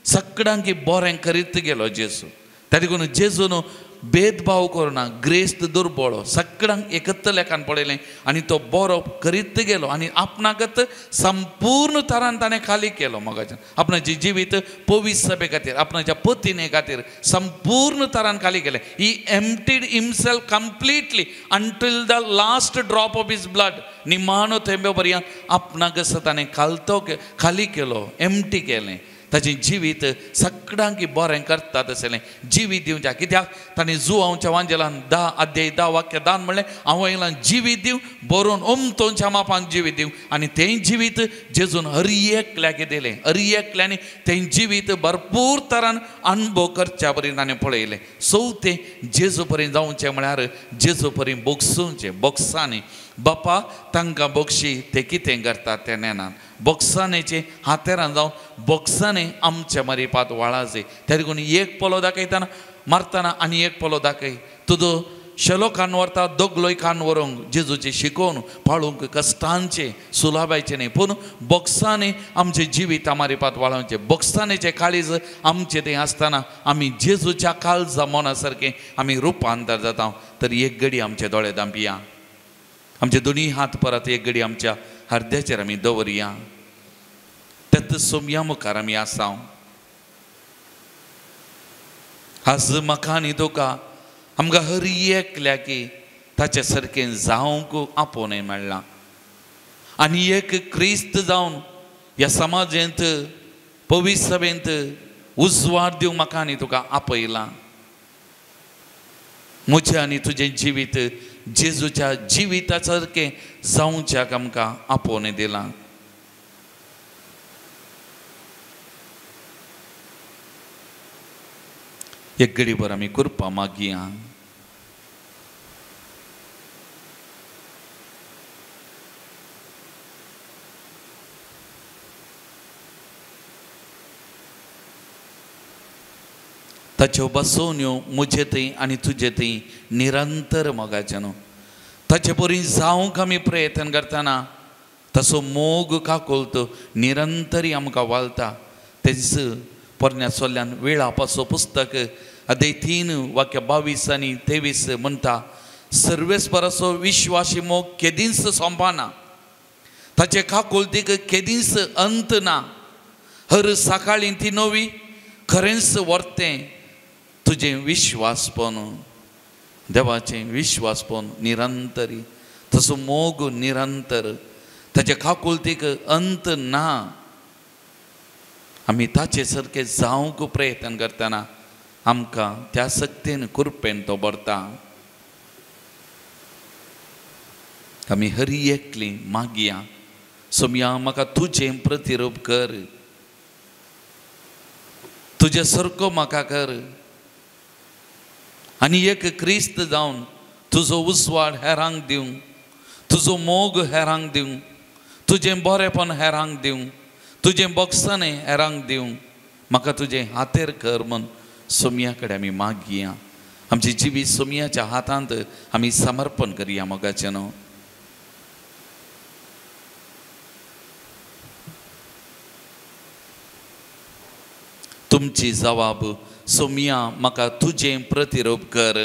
सगळ्यांक बरें करीत गेलो जेजू. तेका जेजून भेदभाव करना, ग्रेस्त दुर्बळ सगळ्यांक एकत्र लेखान पळयलें आनी तो बरो करीत गेलो आनी आपणाकच संपूर्ण तरान ताणें खाली केलो. मोगाच्यान आपणाचें जिवीत पवित्र सभे खातीर, आपणाच्या पतिने खातीर संपूर्ण तरान खाली केलें. He emptied himself completely until the last drop of his blood. निमाणो थेंबे पर्यंत आपणाकच ताणें खालतो खाली केलो, एम्प्टी केलें. ताचें जिवीत सगळ्यांक बरें करता तसलें जिवीत दिवच्या. कित्याक ताणें जुवांवच्या वांजेलान 10 अध्याय 10 वाक्य दान म्हणलें हांव येयलां जिवीत दिवं बरोवन ओमतोनच्या मापान जिवीत दिवं आनी तें जिवीत जेजून हर एकल्याक दिलें. हर एकल्यानी तें जिवीत भरपूर तरान अणभव करच्या परी ताणें पळयलें. चवथें जेजू परी जावचें म्हळ्यार जेजू परी बोगसुचें. बोगसांनी बापा तांकां बोगशी ते कितें करतात तें नेनात. बोगसानेचे हातेरान जावन बोगसाने आमच्या मरिपात वाळाचे. तेका एक पोलो दाखयतना मारतना आनी एक पोलो दाखय तुजो शेलो कान व्हरता दोगलोय कान व्हरूंक जेजूचें शिकोवन पाळूंक कश्टांचें सुलाबायचें न्हय, पूण बोगसाने आमचें जिवीत मारिपात वाळोवचें. बोगसानेचें काळीज आमचें तें आसतना आमी जेजूच्या काळजा मना सारकें आमी रुपांतर जाता. तर एक घडी आमचे दोळे धांपया, आमचे दोनूय हात परत एक घडी आमच्या हरद्याचेर आमी दवरया. तेत सोमया मुखार आमी आसा. आज म्हाका आनी तुका आमकां हर एकल्याक ताचे सारकें जावंक आपोवणें मेळ्ळां आनी एक क्रिस्त जावन ह्या समाजेंत पवित्र सभेंत उजवाड दिवंक म्हाका आनी तुका आपयलां. म्हजें आनी तुजें जिवीत जेजूच्या जिविता सारकें जावच्याक आमकां आपोवणें दिलां. एक घडीभर आमी कृपा मागया. ताच्यो बसोवण्यो म्हजे थंय आनी तुजे थंय निरंतर मोगाचें न्हू. ताचे परी जावंक आमी प्रयत्न करतना तसो मोग काकोलतो निरंतरी आमकां वालता. तेंच पोरण्या सोल्ल्यान वेळापाचो पुस्तक अध्याय 3 वाक्य 22 आनी 23 म्हणटा, सर्वेस्पराचो विश्वासी मोग केदींच सोंपना, ताचे काकुलतीक केदींच अंत ना. हर सकाळीं ती नवी खरेंच वर्तें तुजें विश्वासपण, देवाचें विश्वासपण निरंतरी, तसो मोग निरंतर, ताचे काकुलतीक अंत ना. आमी ताचे सारके जावंक प्रयत्न करतना आमकां त्या सक्तेन कृपेन तो भरता. आमी हरी एकली मागया, सोमया म्हाका तुजें प्रतिरूप कर, तुजे सारको म्हाका कर आनी एक क्रिस्त जावन तुजो उजवाड हेरांक दिवं, तुजो मोग हेरांक दिवं, तुजें बरेंपण हेरांक दिवं, तुजें बोगसाणें हेरांक दिवं, म्हाका तुजें हातेर कर म्हूण सोमया कडेन आमी मागया. आमचें जिवीत सोमयाच्या हातांत आमी समर्पण करया मोगाचें न्हू. तुमची जवाब सोम्या म्हाका तुजें प्रतिरूप कर.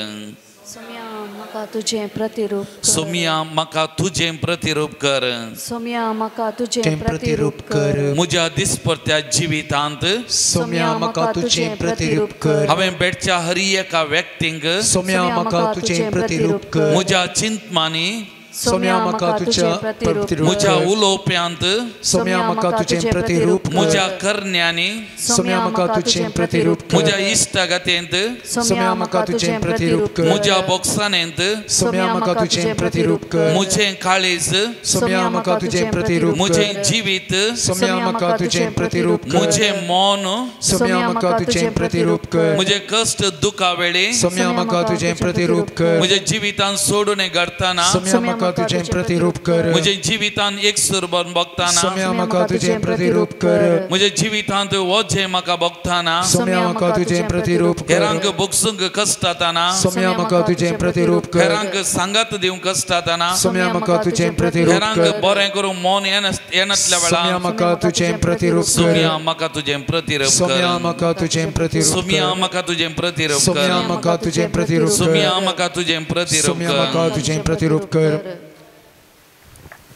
सोम्या म्हाका तुजें प्रतिरूप कर. सोम्या म्हाका तुजें प्रतिरूप कर. सोम्या म्हाका तुजें प्रतिरूप कर. म्हज्या दिसपट्ट्या जिवितांत सोम्या म्हाका तुजें प्रतिरूप कर. हांवें भेटच्या हर एका व्यक्तींक सोम्या म्हाका तुजें प्रतिरूप कर. म्हज्या चिंतमानी सोम्या म्हाका तुजें प्रतिरूप कर. म्हज्या उलोवप्यांत सोम्या म्हाका तुजें प्रतिरूप कर. म्हज्या करण्यांनी सोम्या म्हाका तुजें प्रतिरूप कर. म्हज्या इश्टागतींत सोम्या म्हाका तुजें प्रतिरूप कर. म्हज्या बोक्सानेंत सोम्या म्हाका तुजें प्रतिरूप कर. म्हजें काळीज सोम्या म्हाका तुजें प्रतिरूप कर. म्हजें जिवीत सोम्या म्हाका तुजें प्रतिरूप कर. म्हजें मन सोम्या म्हाका तुजें प्रतिरूप कर. म्हजें कश्ट दुखा वेळी सोम्या म्हाका तुजें प्रतिरूप कर. म्हज्या जिवितान सोडून घडतना सोम्या म्हाका तुजें प्रतिरूप कर. म्हज्या जिवितान एकसूर भोगतना सोम्या म्हाका तुजें प्रतिरूप कर. म्हज्या जिवितांत वजें म्हाका भोगतना सोम्या म्हाका तुजें प्रतिरूप कर. हेरांक भोगसूंक कश्ट जातना सोम्या म्हाका तुजें प्रतिरूप कर. हेरांक सांगात दिवंक कश्ट जातना सोम्या म्हाका तुजें प्रतिरूप हेरांक कर. बरें करूंक मन येनातल्या वेळार सोम्या म्हाका तुजें प्रतिरूप कर. सोम्या म्हाका तुजें प्रतिरूप कर. सोम्या म्हाका तुजें प्रतिरूप कर. सोम्या म्हाका तुजें प्रतिरूप कर. सोम्या म्हाका तुजें प्रतिरूप कर. सोम्या म्हाका तुजें प्रतिरूप सोम्या कर. म्हाका तुजें प्रतिरूप कर.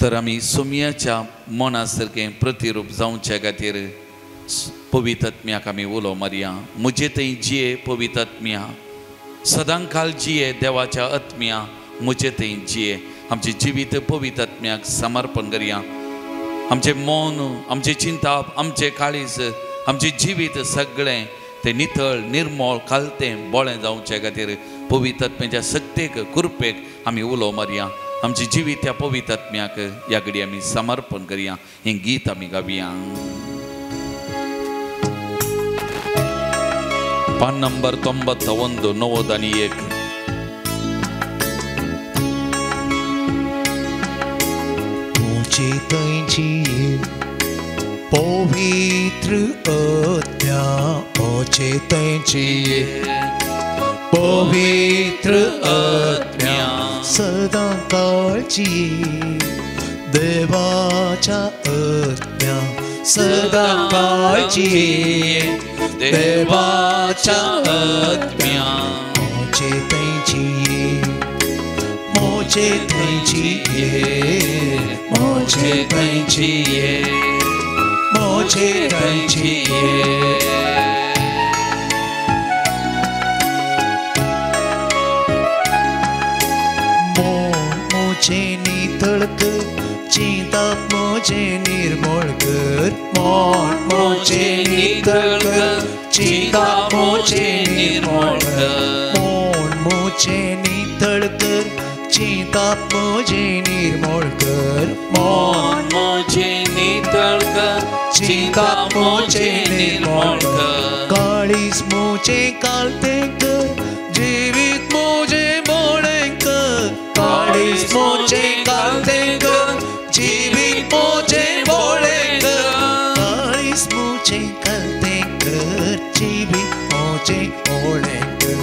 तर आमी सोम्याच्या मना सारकें प्रतिरूप जावचे खातीर पवित्र आत्म्याक आमी उलो मारया. म्हजे थंय जिये पवित्र आत्म्या, सदांकाल जिये देवाच्या आत्म्या, म्हजे थंय जिये. आमचें जिवीत पवित्र आत्म्याक समर्पण करया. आमचें मन, आमचें चिंताप, आमचें काळीज, आमचें जिवीत सगळें तें नितळ निर्मळ खालतें बोळें जावचे खातीर पवित्र आत्म्याच्या शक्तेक कृपेक आमी उलो मारया. आमचें जिवीत त्या पवित्र आत्म्याक ह्या घडी आमी समर्पण करया. हें गीत आमी गावया. पान नंबर 91 91. मुझे थंयची पवित्र आत्म्या, मुझे थंयची पवित्र आत्म्या, सदां काळची देवाच्या आत्म्या, सदां काळची देवाच्या आत्म्या, मुझे थंयची, मुझे थंयची, मुझे थंयची, मुझे थंयची. मुझे नितळ कर, चिंताप मुझे निर्मळ कर. मन मुझे नितळ कर, चिंताप मुझे निर्मळ कर. मन मुझे नितळ कर, चिंताप मुझे निर्मळ कर. मन मुझे नितळ कर, चिंताप मुझे निर्मळ कर. काळीज मुझे कालते कर, जिवीत मुझे मोडें कर. काळीज मुझे कालते कर, जिवीत मुझे मोडें कर. काळीज मुझे कालते कर, जिवीत मुझे मोडें कर.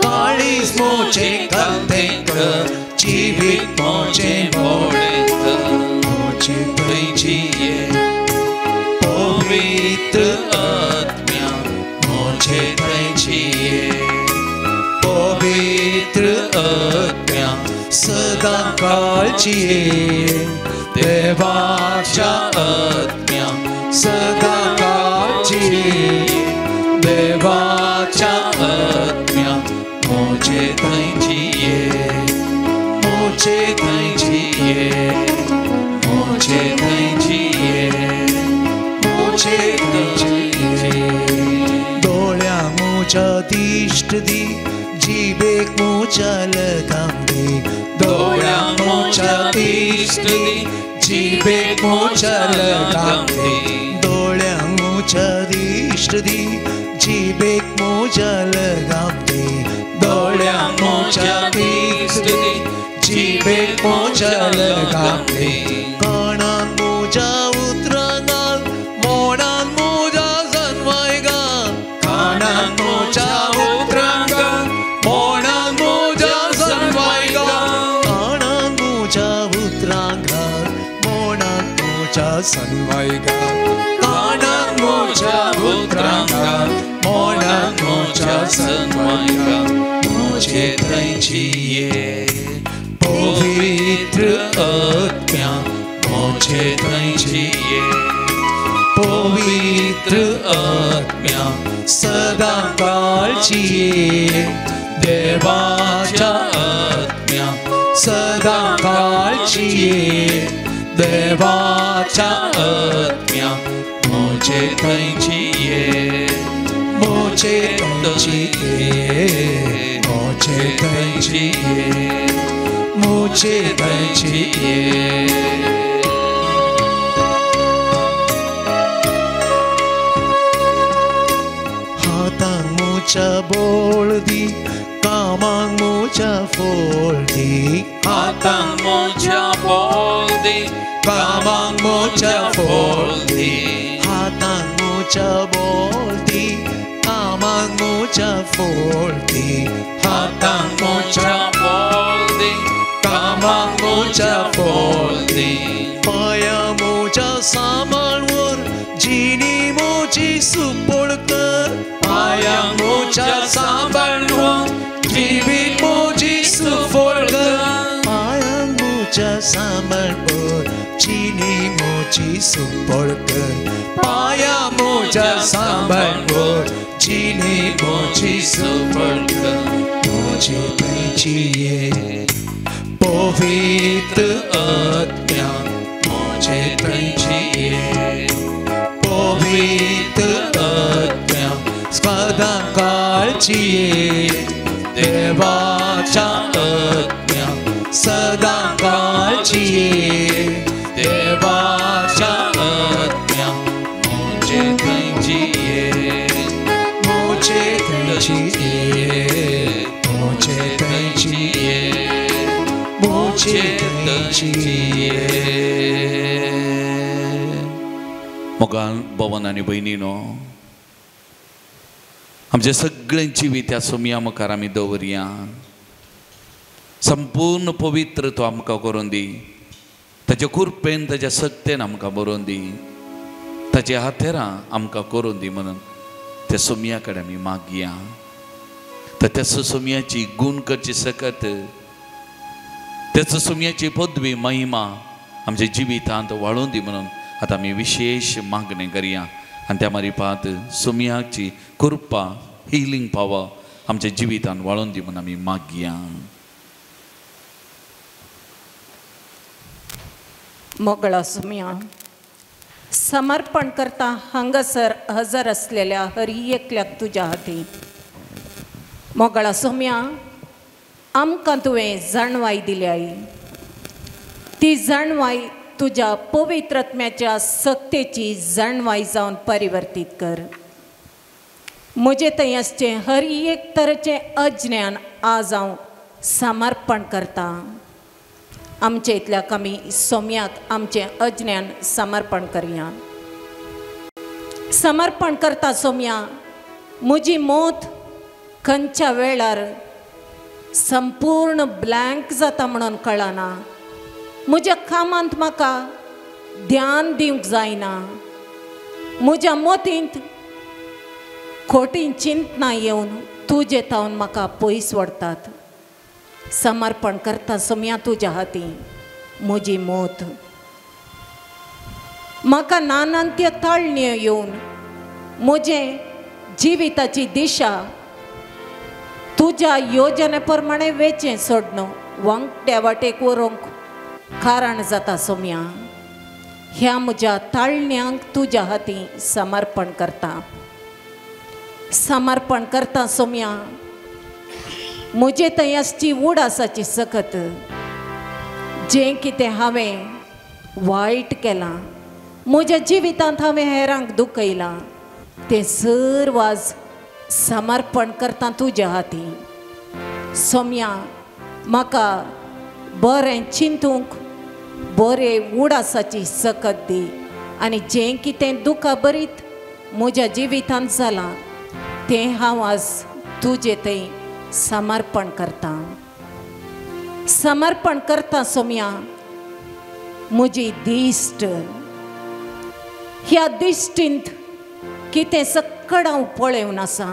काळीज मुझे कालते कर, जिवीत मुझे मोडें कर. मुझे थंयची पवित्र आत्म्या, मुझे थंयची पवित्र आत्म्या, सदां काळची देवाच्या आत्म्या, सदां काळची देवाच्या आत्म्या, मुझे थंयची, मुझे थंयची, मुझे थंयची, मुझे थंयची. दोळ्यांक म्हज्या दिश्ट दी, जिबेक म्हज्या लगाम दी. दोळ्यांक म्हज्या दिश्ट दी, जिबेक म्हज्या लगाम दी. दोळ्यांक म्हज्या दिश्ट दी, जिबेक म्हज्या लगाम दी. दोळ्यांक म्हज्या दिश्ट दी, जिबेक म्हज्या लगाम दी. कानाक म्हज्या उतरां घाल, मोडान म्हज्या जनवाय घाल. कानाक म्हज्या उतरां घाल, मोडान म्हज्या जनवाय घाल. कानाक म्हज्या उतरां घाल, मोडान म्हज्या जनवाय घाल. कानाक म्हज्या उतरां घाल, मोडान म्हज्या सन्मायका म्हजे थंयची ये पवित्र आत्म्या म्हजे थंयची ये पवित्र आत्म्या सदा काळची ये देवाच्या आत्म्या सदा काळची ये देवाच्या आत्म्या म्हजे थंयची ये म्हजे थंयची ये म्हजे थंयची ये म्हजे थंयची ये. हातांक म्हज्या बोळ दी कामांक म्हज्या फोळ दी हातांक म्हज्या बोळ दी कामांक म्हज्या फोळ दी हातांक म्हज्या बोळ दी कामांक म्हज्या फोळ दी हातांक म्हज्या बोळ दी कामांक म्हज्या फोळ दी पांयां म्हज्या सांबाळ व्हर जिणी म्हजी सुपोळ कर पांयां म्हज्या सांबाळ व्हर जिवीत म्हजी सुफळ कर पांयां म्हज्या सांबाळ व्हर जिणी म्हजी सुफळ कर पांयां म्हज्या सांबाळ व्हर जिणी म्हजी सुफळ कर म्हजे थंयची ये पवित्र आत्म्या म्हजे थंयची ये पवित्र आत्म्या सदा काळची ये देवाच्या आत्म्या सदा काळची ये देवाच्या आत्म्या म्हजे थंयची ये म्हजे थंयची ये म्हजे थंयची ये म्हजे थंयची ये. मोगान भवन आनी भयणीनो आमचें सगळें जिवीत त्या सोमया मुखार आमी दवरया. संपूर्ण पवित्र तो आमकां करून दी ताच्या कृपेन ताच्या सक्तेन आमकां बरोवन दी ताच्या हातेरां आमकां करून दी म्हणून त्या सोमया कडेन आमी मागया. तर त्या सोमयाची गूण करची सकत त्याच सोमयाची पदवी महिमा आमच्या जिवितांत वाळून दी म्हणून आतां आमी विशेश मागणें करया. आनी त्या मारिपात सोमयाची कृपा हिलींग पावर आमच्या जिवितांत वाळून दी म्हणून आमी मागया. मोगळा सोमया समर्पण करता हांगासर हजर असलेल्या हर एकल्याक तुज्या हाती. मोगळा सोमया आमकां तुवें जाणवाय दिल्या ती जाणवाय तुज्या पवित्रत्म्याच्या सक्तेची जाणवाय जावन परिवर्तीत कर. म्हजे थंय आसचें हर एक तरेचें अज्ञान आज हांव समर्पण करता. आमचे इतल्याक आमी सोम्याक आमचें अज्ञान समर्पण करया. समर्पण करता सोम्या म्हजी मोत खंयच्या वेळार संपूर्ण ब्लँक जाता म्हणून कळना. म्हज्या कामांत म्हाका ध्यान दिवंक जायना. म्हज्या मतींत खोटी चिंतना येवन तुजे तावन म्हाका पयस व्हरतात. समर्पण करता सोम्या तुज्या हाती म्हजी मोत. म्हाका नानांत्य ताळण्यो येवन म्हजें जिविताची दिशा तुज्या योजने प्रमाणे वेचें सोडणो वांकट्या वाटेक व्हरूंक कारण जाता सोम्या. ह्या म्हज्या ताळण्यांक तुज्या हाती समर्पण करता. समर्पण करता सोम्या म्हजे थंय आसची उडासाची सकत जें कितें हांवें वायट केलां म्हज्या जिवितांत हांवें हेरांक दुखयलां तें सर्व आज समर्पण करता तुज्या हाती. सोम्या म्हाका बरें चिंतूंक बरें उडासाची सकत दी आनी जें कितें दुखा बरीत म्हज्या जिवितांत जालां तें हांव आज तुजे थंय समर्पण करता. समर्पण करता सोम्या म्हजी दिश्ट. ह्या दिश्टींत कितें सक्कड हांव पळेवन आसा.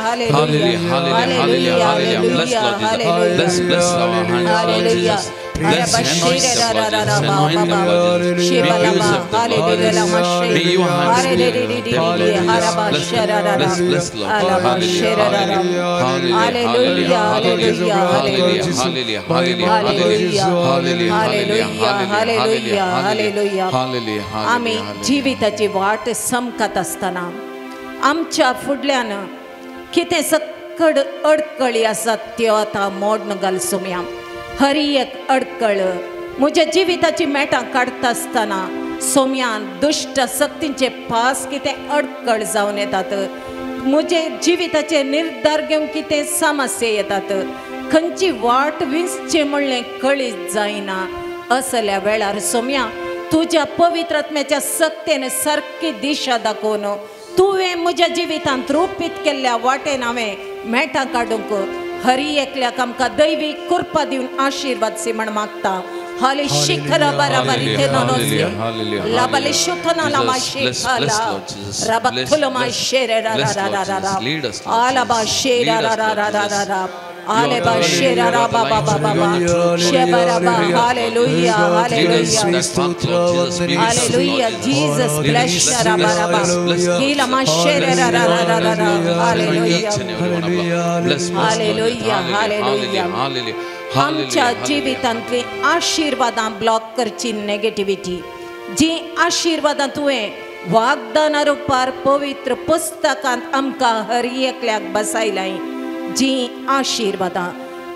Hallelujah, hallelujah, hallelujah, hallelujah. Bless Lord Jesus. Bless, bless our hands, Lord Jesus. Bless, anoint them, Lord Jesus. Anoint them, Lord Jesus. Make use of them, Lord Jesus. May your hands be them, Lord Jesus. Bless, bless, bless, Lord. Hallelujah, hallelujah, hallelujah, hallelujah, hallelujah, hallelujah, hallelujah, hallelujah, hallelujah, hallelujah. आमी जिविताची वाट समकत आसतना आमच्या फुडल्यान कितें सक्कड अडकळी आसात त्यो आतां मोडून घाल सोम्या. हरी एक अडकळ म्हज्या जिविताची मेटां काडटा आसतना सोम्यान दुश्ट शक्तींचे पास कितें अडकळ जावन येतात, म्हजे जिविताचे निर्धार घेवन कितें समस्या येतात, खंयची वाट विंचची म्हणलें कळीत जायना. असल्या वेळार सोम्या तुज्या पवित्र आत्म्याच्या सक्तेन सारकी दिशा दाखोवन तुवें म्हज्या जिवितांत रोपीत केल्ल्या वाटेन हांवें मेटां काडूंक हरी एकल्याक आमकां दैवी कृपा दिवन आशिर्वाद सी म्हण मागता. हाले शिखर बराबर इथे लाबले शुथना लामा शिखला रबखुलमा शेर रा रा रा रा रा आलाबा शेर रा रा रा रा रा आलेबा शेर रा बा बा बा बा शेबराबा. Hallelujah, hallelujah, hallelujah. Jesus bless रबा रबा कीलमा शेर रा रा रा रा रा. Hallelujah, hallelujah, hallelujah. आमच्या जिवितांतली आशिर्वादां ब्लॉक करची नेगेटिविटी जी आशिर्वादां तुवें वागदाना रुपार पवित्र पुस्तकांत आमकां हर एकल्याक बसायलाय जी आशिर्वादां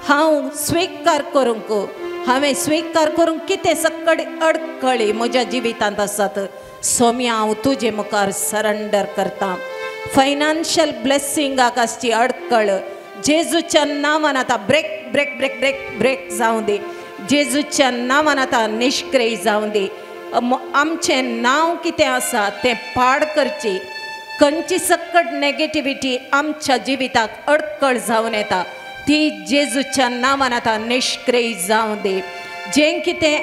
हांव स्विकार करूंक, हांवें स्विकार करूंक कितें सक्कड अडकळी म्हज्या जिवितांत आसात सोम्या हांव तुजे मुखार सरेंडर करता. फायनान्शियल ब्लेसिंगाक आसची अडकळ जेजूच्या नांवान आतां break break break break break जावं दी. जेजूच्या नांवान आतां निश्क्रिय जावं दी. आमचें नांव कितें आसा तें पाड करची खंयची सक्कड नेगेटिविटी आमच्या जिविताक अडकळ जावन येता ती जेजूच्या नांवान आतां निश्क्रिय जावं दी. जें कितें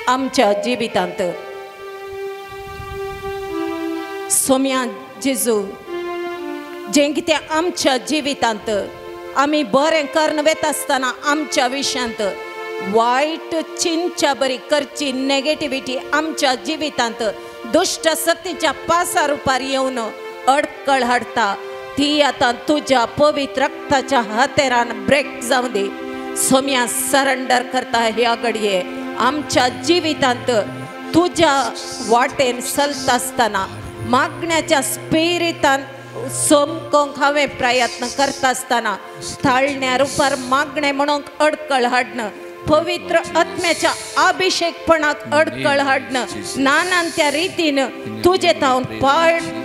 आमच्या जिवितांत सोम्या जेजू जें कितें आमच्या जिवितांत आमी बरें करून वता आसतना आमच्या विशयांत वायट चिंतच्या बरी करची नेगेटिविटी आमच्या जिवितांत दुश्ट शक्तीच्या पासा रुपार येवन अडकळ हाडटा ती आतां तुज्या पवित्र रक्ताच्या हातेरान ब्रेक जावं दी. सोम्या सरेंडर करता ह्या घडये आमच्या जिवितांत तुज्या वाटेन चलता आसतना मागण्याच्या स्पिरितान सोमकोंक हांवें प्रयत्न करता आसतना ताळण्या रुपार मागणें म्हणूंक अडकळ हाडणं, पवित्र आत्म्याच्या अभिषेकपणाक अडकळ हाडणं, नानान त्या रितीन तुजे तावन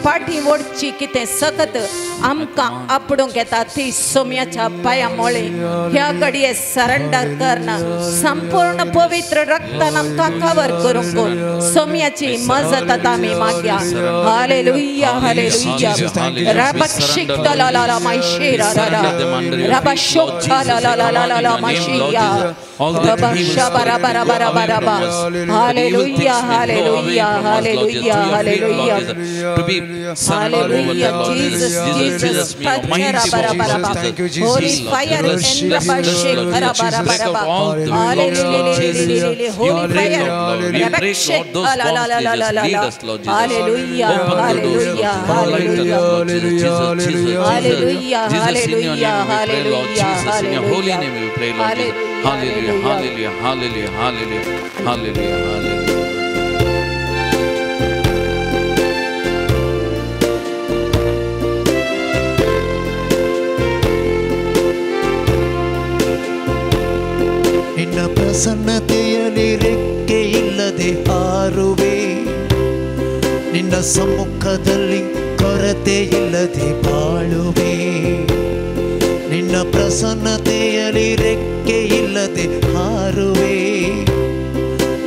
पाटी ओडची कितें सकत आमकां आपडूंक येता ती सोम्याच्या पांया मोळे ह्या घडये सरेंडर करणं संपूर्ण पवित्र रक्तान आमकां कवर करूंक सोम्याची मजत आतां आमी मागया. Hallelujah, hallelujah. रबक्षिक ला ला ला मायशेरा रा रा रबशोक ला ला ला ला ला मायशिया Hallelujah, hallelujah, hallelujah, hallelujah. Hallelujah, Jesus, Jesus, holy fire and hallelujah, holy fire. Hallelujah, hallelujah, hallelujah, hallelujah, hallelujah, hallelujah. In your holy name we pray, Lord Jesus. Hallelujah, hallelujah, hallelujah, hallelujah, hallelujah, hallelujah. ನಿನ್ನ ಪ್ರಸನ್ನತೆಯಲ್ಲಿ ರೆಕ್ಕೆ ಇಲ್ಲದೆ ಹಾರುವೆ, ನಿನ್ನ ಸಮ್ಮುಖದಲ್ಲಿ ಕೊರತೆ ಇಲ್ಲದೆ ಬಾಳುವೆ. ನಿನ್ನ ಪ್ರಸನ್ನತೆಯಲ್ಲಿ ರೆಕ್ಕೆ ಇಲ್ಲದೆ ಹಾರುವೆ,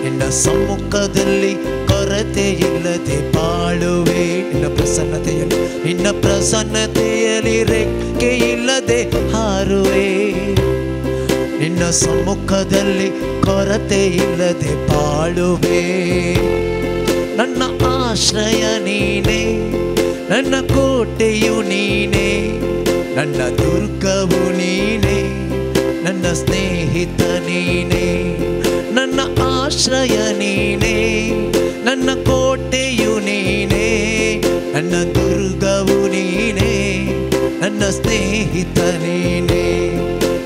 ನಿನ್ನ ಸಮ್ಮುಖದಲ್ಲಿ ಕೊರತೆ ಇಲ್ಲದೆ ಬಾಳುವೆ. ನಿನ್ನ ಪ್ರಸನ್ನತೆಯಲ್ಲಿ, ನಿನ್ನ ಪ್ರಸನ್ನತೆಯಲ್ಲಿ ರೆಕ್ಕೆ ಇಲ್ಲದೆ ಹಾರುವೆ, ನಿನ್ನ ಸಮ್ಮುಖದಲ್ಲಿ ಕೊರತೆ ಇಲ್ಲದೆ ಬಾಳುವೆ. ನನ್ನ ಆಶ್ರಯ ನೀನೇ, ನನ್ನ ಕೋಟೆಯು ನೀನೇ, ನನ್ನ ದುರ್ಗವು ನೀನೇ, ನನ್ನ ಸ್ನೇಹಿತ ನೀನೇ, ನನ್ನ ಆಶ್ರಯ ನೀನೇ, ನನ್ನ ಕೋಟೆಯು ನೀನೇ, ನನ್ನ ದುರ್ಗವು ನೀನೇ, ನನ್ನ ಸ್ನೇಹಿತ ನೀನೇ.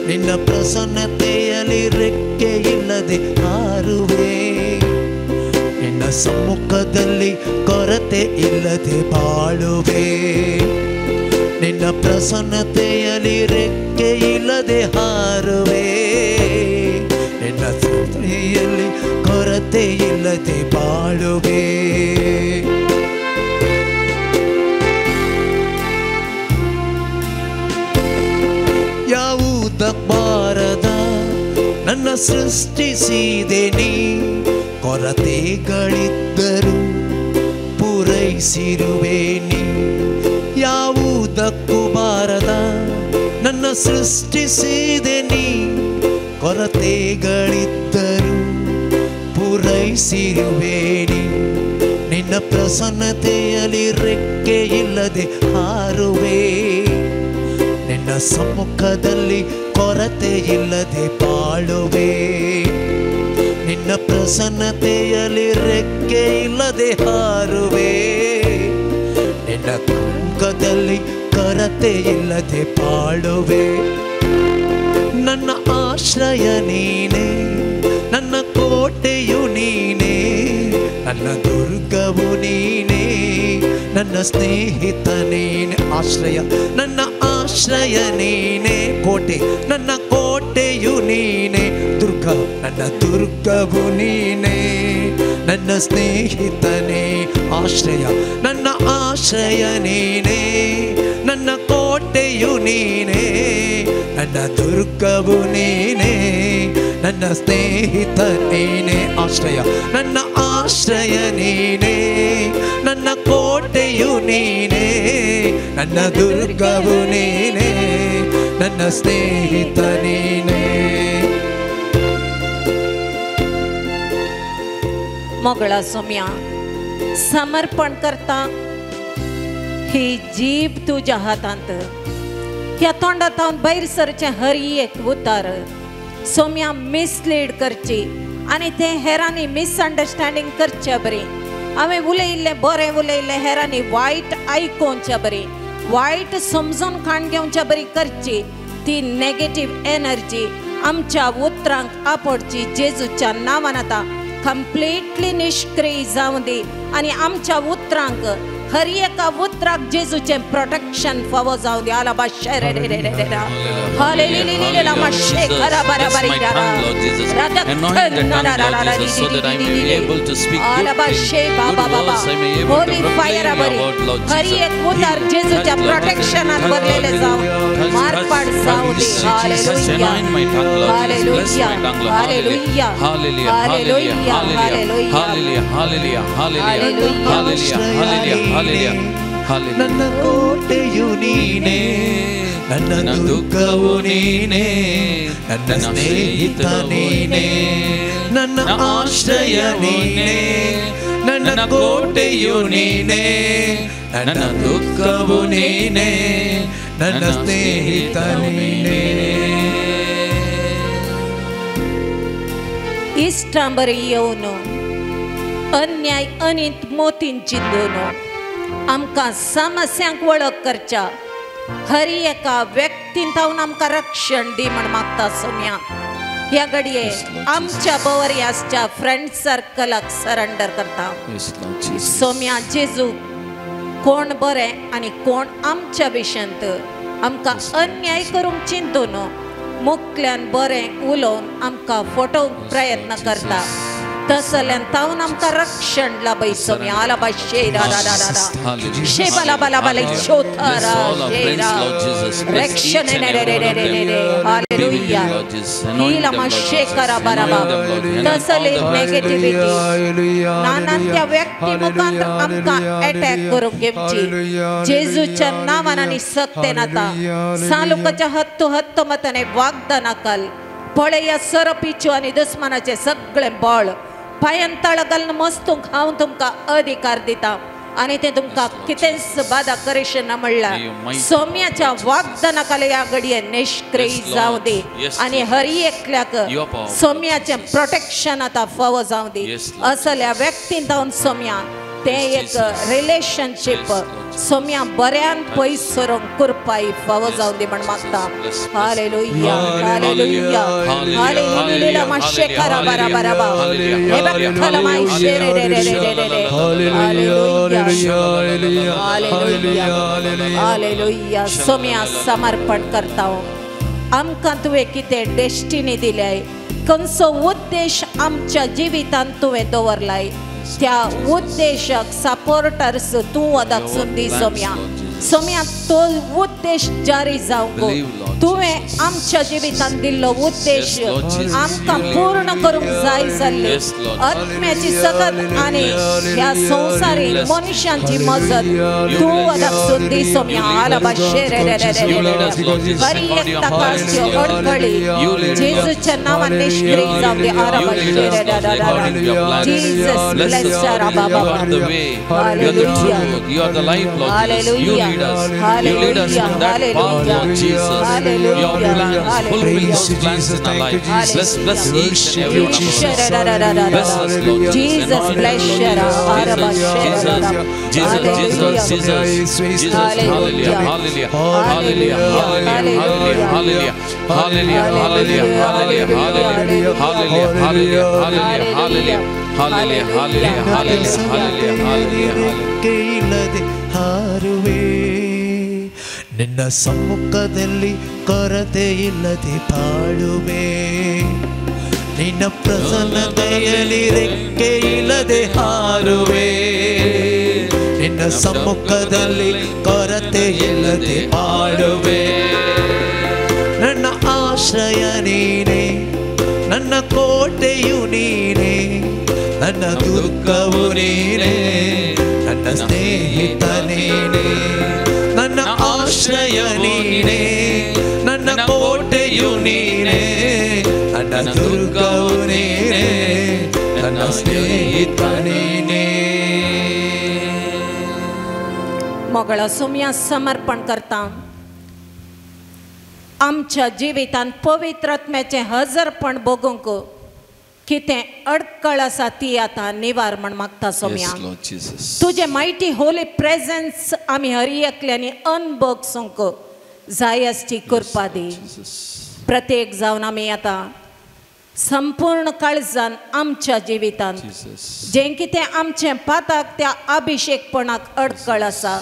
ನಿನ್ನ ಪ್ರಸನ್ನತೆಯಲ್ಲಿ ರೆಕ್ಕೆ ಇಲ್ಲದೆ ಹಾರುವೆ, ನಿನ್ನ ಸಮ್ಮುಖದಲ್ಲಿ ಕೊರತೆ ಇಲ್ಲದೆ ಬಾಳುವೆ. ನಿನ್ನ ಪ್ರಸನ್ನತೆಯಲ್ಲಿ ರೆಕ್ಕೆ ಇಲ್ಲದೆ ಹಾರುವೆ, ನಿನ್ನ ಸನ್ನಿಧಿಯಲ್ಲಿ ಕೊರತೆ ಇಲ್ಲದೆ ಬಾಳುವೆ. ಯಾವುದಕ್ಕಾರದ ನನ್ನ ಸೃಷ್ಟಿಸಿದೆ ನೀ, ಕೊರತೆಗಳಿದ್ದರೂ ಪೂರೈಸಿರುವೆ ನೀ. ಯಾವುದಕ್ಕೂ ಬಾರದ ನನ್ನ ಸೃಷ್ಟಿಸಿದೆ ನೀ, ಕೊರತೆಗಳಿದ್ದರೂ ಪೂರೈಸಿರುವೆ ನೀ. ನಿನ್ನ ಪ್ರಸನ್ನತೆಯಲ್ಲಿ ರೆಕ್ಕೆ ಇಲ್ಲದೆ ಹಾರುವೆ, ನಿನ್ನ ಸಮ್ಮುಖದಲ್ಲಿ ಕೊರತೆ ಇಲ್ಲದೆ ಬಾಳುವೆ. ನಿನ್ನ ಪ್ರಸನ್ನತೆಯಲ್ಲಿ ರೆಕ್ಕೆ ಇಲ್ಲದೆ ಹಾರುವೆ, ನಿನ್ನ ಮುಖದಲ್ಲಿ ಕೊರತೆ ಇಲ್ಲದೆ ಬಾಳುವೆ. ನನ್ನ ಆಶ್ರಯ ನೀನೇ, ನನ್ನ ಕೋಟೆಯು ನೀನೇ, ನನ್ನ ದುರ್ಗವು ನೀನೇ, ನನ್ನ ಸ್ನೇಹಿತ ನೀನೆ. ಆಶ್ರಯ, ನನ್ನ ಆಶ್ರಯ ನೀನೇ, ಕೋಟೆ, ನನ್ನ ಕೋಟೆಯು ನೀನೇ, ದುರ್ಗ, ನನ್ನ ದುರ್ಗವು ನೀನೇ, ನನ್ನ ಸ್ನೇಹಿತನೇ. ಆಶ್ರಯ, ನನ್ನ ಆಶ್ರಯ ನೀನೇ, ನನ್ನ ಕೋಟೆಯು ನೀನೇ, ನನ್ನ ದುರ್ಗವು ನೀನೇ, ನನ್ನ ಸ್ನೇಹಿತ ನೀನೇ. ಆಶ್ರಯ, ನನ್ನ ಆಶ್ರಯ ನೀನೇ, ನನ್ನ ಕೋಟೆಯು ನೀನೇ, ನನ್ನ ದುರ್ಗವು ನೀನೇ, ನನ್ನ ಸ್ನೇಹಿತ ನೀನೇ. मोगळा सोम्या समर्पण करता ही जीभ तुज्या हातांत, ह्या तोंडांत भायर सरचें हर एक उतार सोम्या मिसलीड करची आनी तें हेरांनी मिसअंडरस्टँडींग करचे बरी. हांवें उलयिल्लें बरें उलयिल्लें हेरांनी वायट आयकोवचे बरी, वायट समजून खाण घेवचे बरी करची. ती नेगेटीव एनर्जी आमच्या उतरांक आपोडची जेजूच्या नांवान आतां कंप्लिटली निश्क्रीय जावं दी आनी आमच्या उतरांक हर एका उतराक जेजूचें प्रोटेक्शन फावो जावं दी. आलाबा हर एक उतार जेजूच्या प्रोटेक्शनान भरलेलें जावं, मारपाट जावं दी. Hallelujah, hallelujah, hallelujah, hallelujah, hallelujah, hallelujah. ನನ್ನ ಕೋಟೆಯು ನೀನೇ, ನನ್ನ ದುರ್ಗವು ನೀನೇ, ನನ್ನ ಸ್ನೇಹಿತ ನೀನೇ, ನನ್ನ ಆಶ್ರಯ ನೀನೇ, ನನ್ನ ಕೋಟೆಯು ನೀನೇ, ನನ್ನ ದುಃಖವು ನೀನೇ, ನನ್ನ ಸ್ನೇಹಿತ ನೀನೇ. इश्टांबर येवन अन्याय अनीत मोतीन चिंतून आमकां समस्यांक वळख करच्या हर एका व्यक्तीन तावन आमकां रक्षण दी म्हण मागता सोम्या. ह्या घडये आमच्या बवर आसच्या फ्रेंड सर्कलाक सरेंडर करता सोम्या. जेजू कोण बरें आनी कोण आमच्या विशयांत आमकां अन्याय करूंक चिंतून मुखल्यान बरें उलोवन आमकां फटोवंक प्रयत्न करता तसल्यान तावन आमकां रक्षण लाभय सोम्या. आलाबा शेरा शे बाला बाला बाला शोथरा शेरा रक्षण हालेलुया हीला शेकरा बराबा. तसले नेगेटिव्हिटी नाना त्या व्यक्ती मुखांत आमकां अटॅक करूंक घेवची जेजूच्या नांवान आनी सत्तेन आतां सालुकाच्या हत्तू हत्तो मताने वागदानाकल पळया सरपीच्यो आनी दुस्मानाचें सगळें बळ पांयान तळ घालून मस्तूंक हांव तुमकां अधिकार दिता. आनी तें तुमकां कितेंच बादा करेशें ना म्हणल्यार सोम्याच्या वागदाना खाला ह्या घडये निश्क्रिय जावं दी आनी हर एकल्याक सोम्याचें प्रोटेक्शन आतां फावो जावं दी. असल्या व्यक्तीन जावन सोम्या तें एक रिलेशनशीप सोम्या बऱ्यान पयस सरूंक कृपाय फावो जावं दी म्हण मागता. हालेलुया हालेलुया हालेलुया मातशें करा बरा बरा बा हे बघ मातशें रे रे रे रे रे रे. Hallelujah hallelujah hallelujah. सोम्या समर्पण करता आमकां तुवें कितें डेस्टिनी दिल्याय, खंयचो उद्देश आमच्या जिवितांत तुवें दवरलाय त्या उद्देशाक सपोर्टर्स तूं वदाक संदी सोम्या. सोम्या तो उद्देश जारी जावंक तुवें आमच्या जिवितांत दिल्लो उद्देश आमकां पूर्ण करूंक जाय जाल्ली आत्म्याची सकत आनी ह्या संवसारी मनशांची मजत तूं वदाक संदी सोम्या. आलाबाशे रे रे रे रे हरी एक ताका आसच्यो अडखळी जेजूच्या नांवान निश्क्रिय जावं दी. आराबाशे रे रे रे रे. Jesus bless You are the way, you are the truth, you are the life, Lord Jesus. You lead us, you lead us in that path, Lord Jesus. Your plans, fulfill those plans in our life. Bless, bless each and every one of us. Bless us, Lord Jesus. Bless Jesus, Jesus, Jesus, Jesus, Jesus. Hallelujah, hallelujah, hallelujah, hallelujah, hallelujah, hallelujah, hallelujah, hallelujah, hallelujah, hallelujah, hallelujah, hallelujah, hallelujah, hallelujah, hallelujah, hallelujah. ಇಲ್ಲದೆ ಹಾರುವೆ ನಿನ್ನ ಸಮ್ಮುಖದಲ್ಲಿ ಕೊರತೆ ಇಲ್ಲದೆ ಬಾಳುವೆ ನಿನ್ನ ಪ್ರಸನ್ನತೆಯಲ್ಲಿ ರೆಕ್ಕೆ ಇಲ್ಲದೆ ಹಾರುವೆ ನಿನ್ನ ಸಮ್ಮುಖದಲ್ಲಿ ಕೊರತೆ ಇಲ್ಲದೆ ಬಾಳುವೆ ನನ್ನ ಆಶ್ರಯ ನೀನೇ ನನ್ನ ಕೋಟೆಯು ನೀನೇ ನನ್ನ ದುಃಖವು ನೀನೇ ನನ್ನ ಸ್ನೇಹಿತ ನೀನೇ ನನ್ನ ಆಶ್ರಯ ನೀನೇ ನನ್ನ ಕೋಟೆಯು ನೀನೇ ನನ್ನ ದುರ್ಗವು ನೀನೇ ನನ್ನ ಸ್ನೇಹಿತ ನೀನೇ. मोगळा सोम्या समर्पण करता आमच्या जिवितांत पवित्र आत्म्याचें हजरपण बघूंक कितें अडकळ आसा ती आतां निवार म्हण मागता सोम्या. तुजें मायटी होली प्रेजन्स आमी हर एकल्यांनी अनभोगसूंक जाय आसची कृपा दी. प्रत्येक जावन आमी आतां संपूर्ण काळजान आमच्या जिवितांत जें कितें आमचें पाताक त्या अभिशेकपणाक अडकळ आसा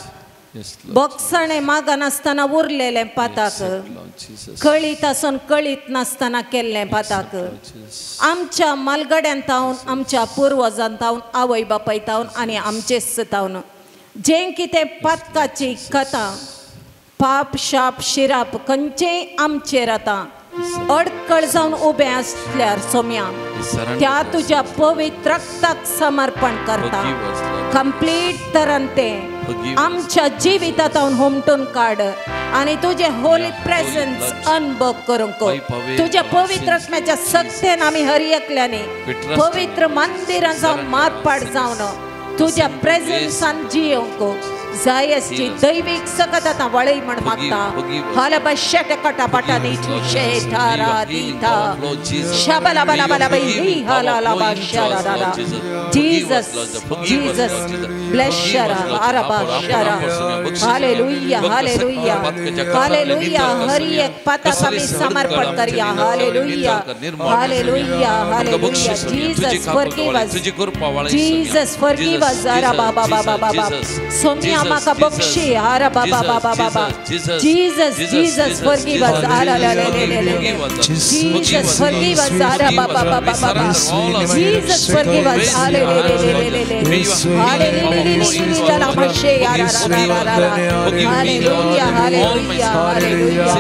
बोगसणें मागनासतना उरलेलें पाताक कळीत आसून कळीत नासतना केल्लें पाताक आमच्या मालगड्यान तावन आमच्या पुर्वजान तावन आवय बापाय तावन आनी आमचेच तावन जें कितें पातकाची कथा पाप शाप शिराप खंयचेय आमचेर आतां अडकळ जावन उबें आसल्यार सोम्या त्या तुज्या पवित्र रक्ताक समर्पण करता. कंप्लीट तरान तें आमच्या जिवितांत हुमटून काड आनी तुजें होली प्रेजन्स अनुभव करूंक तुज्या पवित्र आत्म्याच्या सक्तेन आमी हर एकल्यांनी पवित्र मंदिरां जावन मारपाट जावन तुज्या प्रेजन्सान जियोंक जाय आसची दैवीक सकत आतां वळय म्हण मागता. हालबा शेट कटापटा नी थारा दीता शबला बला बला ही हालाला शरा. जीसस जीसस ब्लेस शरा आरबा शरा. Hallelujah hallelujah hallelujah. हर एक पाताक आमी समर्पण करया. Hallelujah hallelujah hallelujah. Jesus forgive us, Jesus forgive us. आरबा बाबा बाबा बाबा सोम्या माका बक्षी आरा बाबा बाबा बाबा. Jesus Jesus forgive us. आरा ले ले ले ले. Jesus forgive us. आरा बाबा बाबा बाबा. Jesus forgive us. आरे ले ले ले ले ले. Hallelujah la mashe ara ra ra ra. Hallelujah hallelujah hallelujah.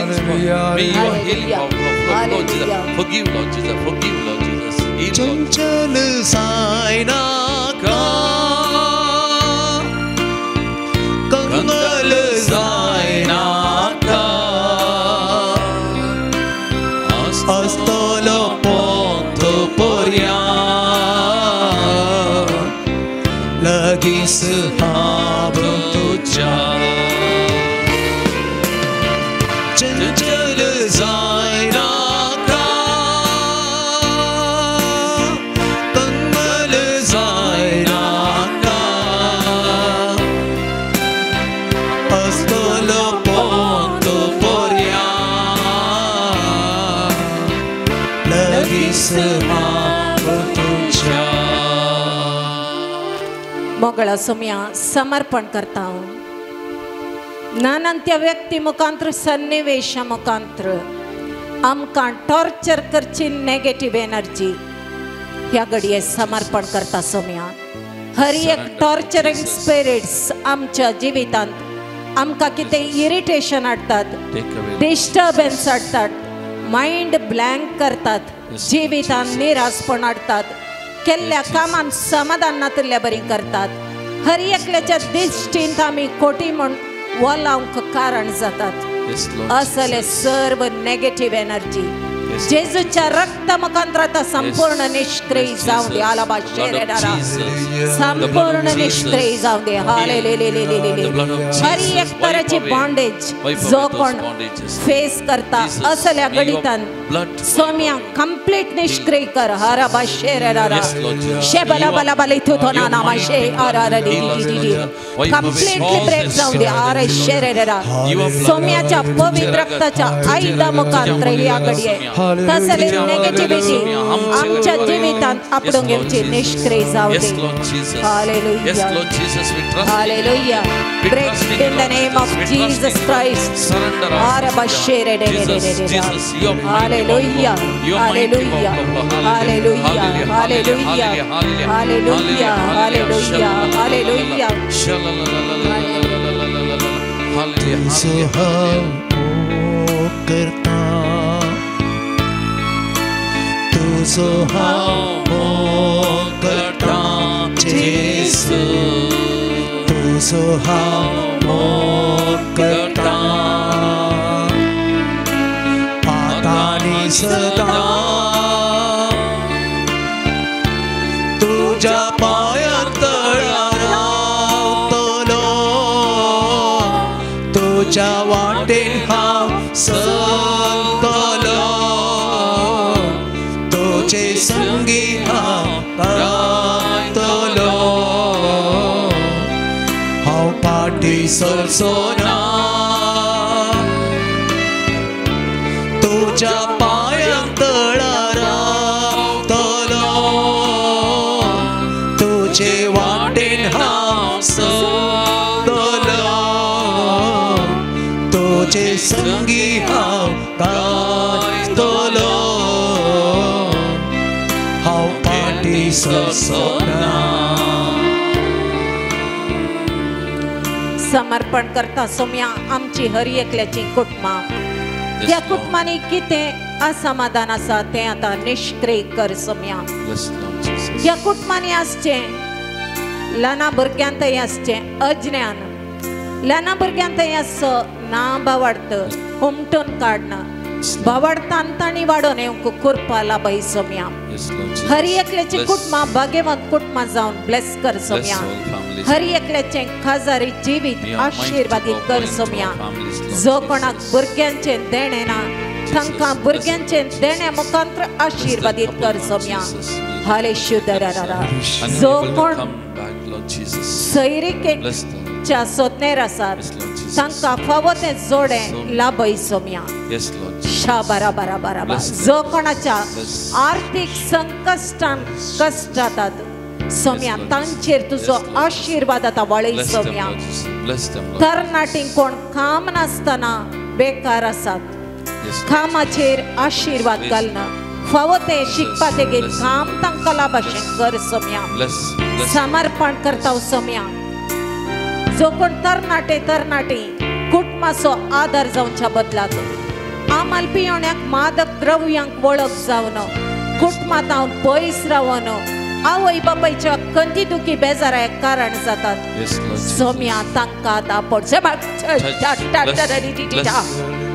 May your healing power flow, Lord Jesus. Forgive, Lord Jesus. Forgive, Lord Jesus. चंचल सायना का Kangal जायनाका अस्तलो पोंथ पोर्या लगीस हा मोगळा सोम्या समर्पण करता. नानांत्या त्या व्यक्ती मुखांत्र सन्निवेशा मुखांत्र आमकां टॉर्चर करची नेगेटीव एनर्जी ह्या घडये समर्पण करता सोम्या. हर एक टॉर्चरिंग स्पिरिट्स आमच्या जिवितांत आमकां कितें इरिटेशन हाडटात, डिस्टर्बन्स हाडटात, मायंड ब्लँक करतात, जिवितांत निरासपण हाडटात, केल्ल्या कामांत समाधान नातिल्ल्या बरी करतात. हर एकल्याच्या दिश्टींत आमी खोटी म्हूण वलावंक कारण जातात. असले सर्व नेगेटीव एनर्जी जेजूच्या रक्त मुखांतर आता संपूर्ण निष्क्रिय जाऊ दे. आलाबा शेरेडारा संपूर्ण निष्क्रिय जाऊ दे. हालेलेलेलेलेले. हर एक तराची बॉन्डेज जो कोण फेस करता असल्या गणितान सोम्या कंप्लीट निष्क्रिय कर. हराबा शेरेडारा शे बला बला बला इथो ना नामा शे R D D D completely break जाऊ दे. आर शेरेडारा सोम्याच्या पवित्र रक्ताच्या आयदा मुखांतर या घडये तसले नेगेटिव्हिटी आमच्या जीवितांत आपण घेवची निष्क्रिय जाऊ दे. Hallelujah. Hallelujah. Break in the name of Jesus Christ. Hallelujah. Hallelujah. Hallelujah. Hallelujah. Hallelujah. Hallelujah. Hallelujah. करता तुझो हांव करता जेजू, तुझो हांव करता आतां सदां तुज्या पांयां तळा रावतलो, तुज्या वाटेन हांव चलतलो, तुजे संगी हांव रावतलो, हांव फाटीं सरचो ना, तुज्या पांयां तळा रावतलो, तुजे वाटेन हांव चलतलो, तुजे संगी हांव रावतलो, हांव फाटीं सरचो ना. समर्पण करता सोम्या आमची हर एकल्याची कुटुंबां. त्या कुटुंबांनी कितें असमाधान आसा तें आतां निष्क्रिय कर सोम्या. ह्या कुटुंबांनी आसचें ल्हाना भुरग्यांतय आसचें अज्ञान, ल्हाना भुरग्यांतय आसचो ना बावाडत हुमटून काडना, बावाडतान तांणी वाडोवन येवंक कुरपा लाभय सोम्या. हर एकल्याची कुटुंबां भाग्यवंत कुटुंबां जावन ब्लेस कर सोम्या. हर एकल्याचें खाजारी जिवीत आशिर्वादीत कर सोम्या. जो कोणाक भुरग्यांचें देणें ना तांकां भुरग्यांचें देणें मुखांत्र आशिर्वादीत कर सोम्या. हाले शुद्धरा. जो कोण सैरिकेच्या सोदनेर आसात तांकां फावो तें जोडें लाभय सोम्या. शा बरा बरा बरा. जो कोणाच्या आर्थीक संकश्टान कश्ट जातात सोम्या तांचेर तुजो आशिर्वाद आतां वळय सोम्या. तरणाटी कोण काम नासतना बेकार आसात, कामाचेर आशिर्वाद घालना, फावो तें शिकपा तेगेर काम तांकां लाभ अशें कर सोम्या. समर्पण करता सोम्या. जो कोण तरणाटे तरणाटी कुटुंबाचो आदार जावच्या बदलाक आमाल पियोण्याक मादक द्रव्यांक वळख जावन कुटुंबांत हांव पयस रावन आवय बापायच्या कंदी दुखी बेजाराक कारण जातात सोम्या तांकां आतां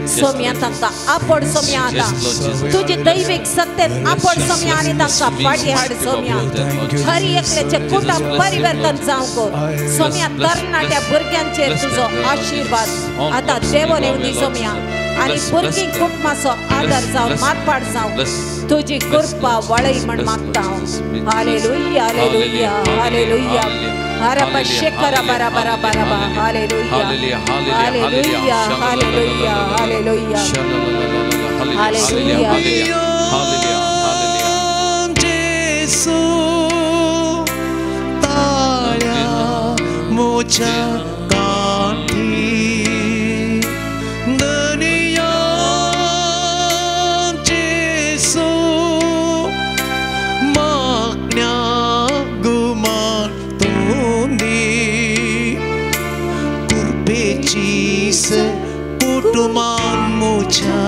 सोम्या तांकां आपड सोम्या आतां तुजी दैवीक सत्तेन आपड सोम्या आनी तांकां फाटीं हाड सोम्या. हर एकल्याचें कुटुंब परिवर्तन जावंक सोम्या. तरणाट्या भुरग्यांचेर तुजो आशिर्वाद आतां देवोन येवंदी सोम्या आनी भुरगीं कुटुंबाचो आदार जावन मारपाट जावंक तुजी कृपा वळय म्हण मागता हांव. हालेलुया. हालेलुया. हालेलुया. हरबा शेखरा बरा बरा बरा बा. Hallelujah. Hallelujah. Hallelujah. Hallelujah. Hallelujah. जेसू ताळ्या मुझा काठी दनिया जेसू मागण्या गुमान तुंदी कुर्पेची स कुटुमान मुझा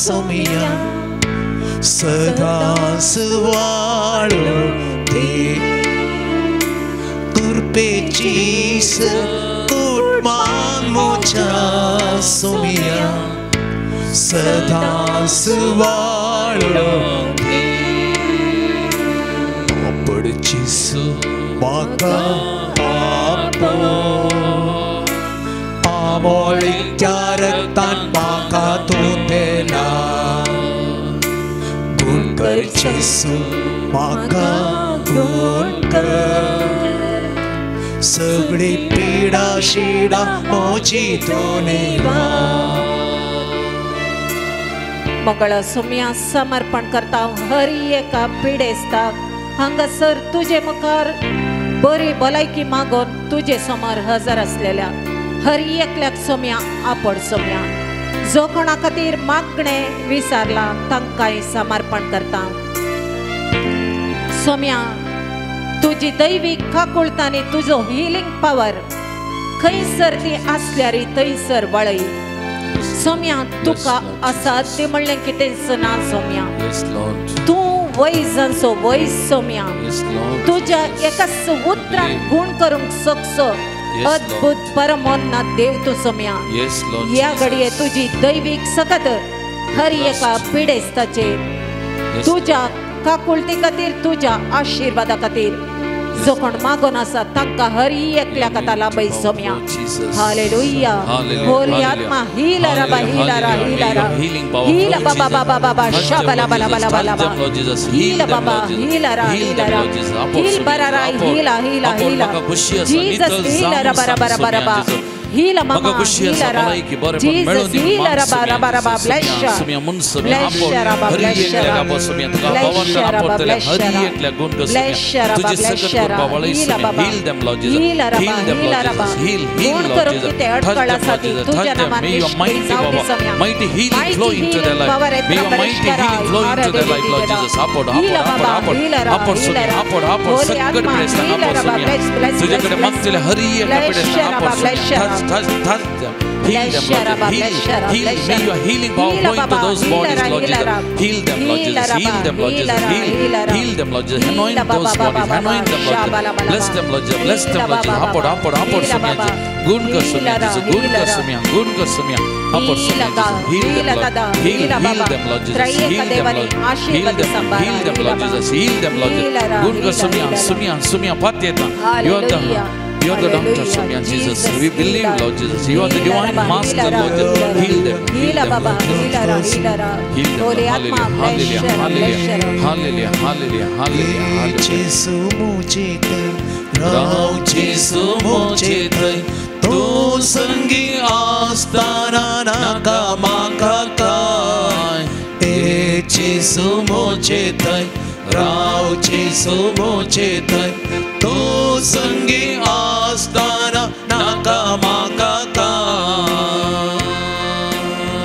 सोमिया सदांच वाळो दे कुर्पेची स कुटुमान मुझा सोमिया सदांच वाळो दे आपडची सु म्हाका आपो आमोळीच्या रक्तान म्हाका तूं दिला गुण कर जेसू म्हाका गुण कर सगळी पिडा शिडा म्हजी तूं नेला. मंगळ सोम्या समर्पण करता हर एका पिडेस्ताक हांगासर तुजे मुखार बरी भलायकी मागून तुजे समोर हजर आसलेल्या हर एकल्याक सोम्या आपड सोम्या जो कोणा खातीर मागणें विसारला तांकांय समर्पण करता. सोम्या तुजी दैवीक काकुळटांनी तुजो हिलींग पावर खंयसर ती आसल्यार थंयसर वळय. सोम्या तुका असाध्य म्हणलें कितेंच ना सोम्या. तूं वैजांचो वैज सोम्या. तुज्या एकाच उतरान गुण करूंक शकसो अद्भुत परमोन्ना देव तूं सोम्या. ह्या घडये तुजी दैवीक सकत हर एका पिडेस्ताचेर तुज्या काकुळटी खातीर तुज्या आशिर्वादा खातीर जो कोण मागून आसा तांकां हर एकल्याक आतां लाभय सोम्या. हालेलुया. होली आत्मा हील रबा हील रा हील रा हील बाबा बाबा बाबा शाबला बला बला बला हील बाबा हील रा हील रा हील बरा रा हीला हीला हीला जीसस हील रबा रबा रबा रबा हील मामा हील रा जीसस हील रबा रबा रबा ब्लेस ब्लेस रबा ब्लेस ब्लेस रबा ब्लेस ब्लेस रबा ब्लेस हील बाबा हील रबा हील रबा गुण करूंक कितें अडकळ आसा ती तुज्या नांवान निश्क्रिय जावं दी Saumya. Mighty healing flow into their life. May your mighty healing flow into their life, Lord Jesus. Apod, apod, apod, apod, apod, apod, सगळे पिडेस्तांक आपड सोम्या. तुझे कडे मागतले हर एका पिडेस्तांक आपड Saumya. Touch, touch, touch them. Heal them, Lord Jesus. Heal, heal. May your healing power flow into those bodies, Lord Jesus. Heal them, Lord Jesus. Heal them, Lord Jesus. Heal, heal them, Lord Jesus. Anoint those bodies. Anoint them, Lord Jesus. Bless them, Lord Jesus. Bless them, Lord Jesus. Apod, apod, apod, Saumya. गुण कर Saumya Jesus. गुण कर सोम्या. गुण कर Saumya. Apod Saumya Jesus. Heal them, Lord. Heal, heal them, Lord Jesus. Heal them, Lord. Heal them, heal them, Lord Jesus. Heal them, Lord Jesus. गुण कर Saumya, Saumya, Saumya. पात्यता. You are the You are the doctor, Soumya Jesus. We believe, Lord Jesus. You are the divine master, Lord Jesus. Heal them. Heal them, Lord Jesus. Heal them. Hallelujah. Hallelujah. Hallelujah. Hallelujah. Hallelujah. Hallelujah. Jesu मुझे राव जेसू मुझे तू संगी आस्ताना नाका माका काय ए जेसू मुझे राव जेसू मुझे तो संगी आस्ताना नाका माका काय.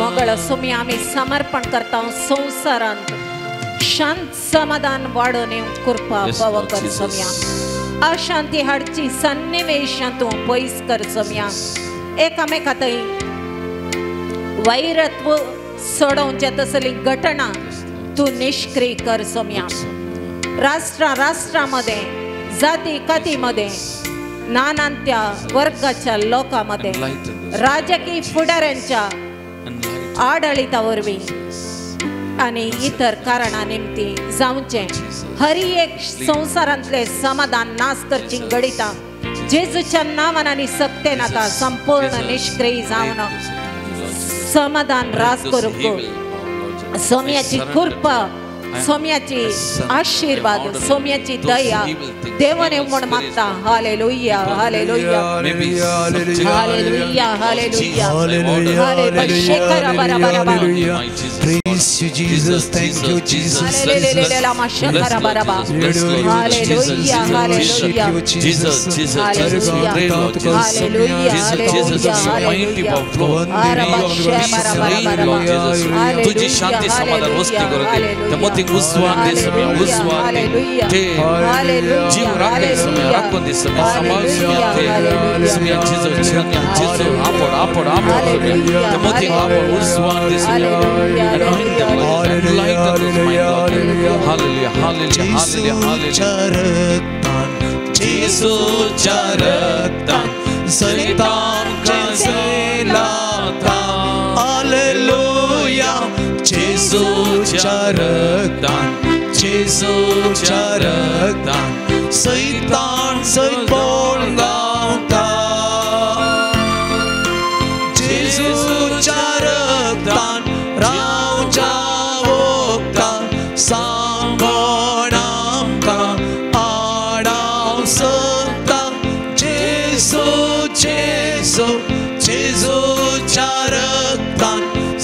मंगळ सोम्या आमी समर्पण करता संवसारांत शांत समाधान वाडोवन येवंक कृपा पाव कर सोम्या. अशांती हाडची सन्निवेशां तूं पयस कर सोम्या. एकामेका थंय वैरत्व सोडोवचें तसली घटना तूं निश्क्रिय कर सोम्या. राष्ट्रा राष्ट्रां मदें जाती काती मदें नानांत्या वर्गाच्या लोकां मदें राजकीय फुडाऱ्यांच्या आडळिता वरवीं आनी इतर कारणां निमती जावचें हर एक संवसारांतलें समाधान नाश करची घडितां जेजूच्या नांवान आनी सक्तेन आतां संपूर्ण निश्क्रिय जावन समाधान रास करूंक सोम्याची कृपा सोम्याची आशीर्वाद सोम्याची दया देवाने म्हूण मागता. Hallelujah. Hallelujah. Hallelujah. Hallelujah. Hallelujah. Praise you, Jesus. Thank you, Jesus. Jesus, Jesus, Jesus, we pray, Lord Jesus. Jesus, Jesus, mighty power flow. Lord Jesus. तुझी शांती समाधान वस्ती करून दे. त्या मोतीक उजवाड दे समय, उजवाड दे. ते जीव राखले समय, राखून दे समय, सांभाळ समय ते समय Jesus, Jesus, आपण आपण आपण समय. त्या मोतीक आपण उजवाड दे समय. Anoint them, Lord. Enlighten this mind, Lord. Hallelujah, hallelujah, hallelujah, hallelujah. जेजूच्या रक्तान सैतान जयलाता. हालेलुया. जेजूच्या रक्तान, जेजूच्या रक्तान सैतान सैत गावता. जेजूच्या रक्तान रावच्या वखदान सांगोण आमकां आडाव सकता. जेजू जेजू जेजूच्या रक्तान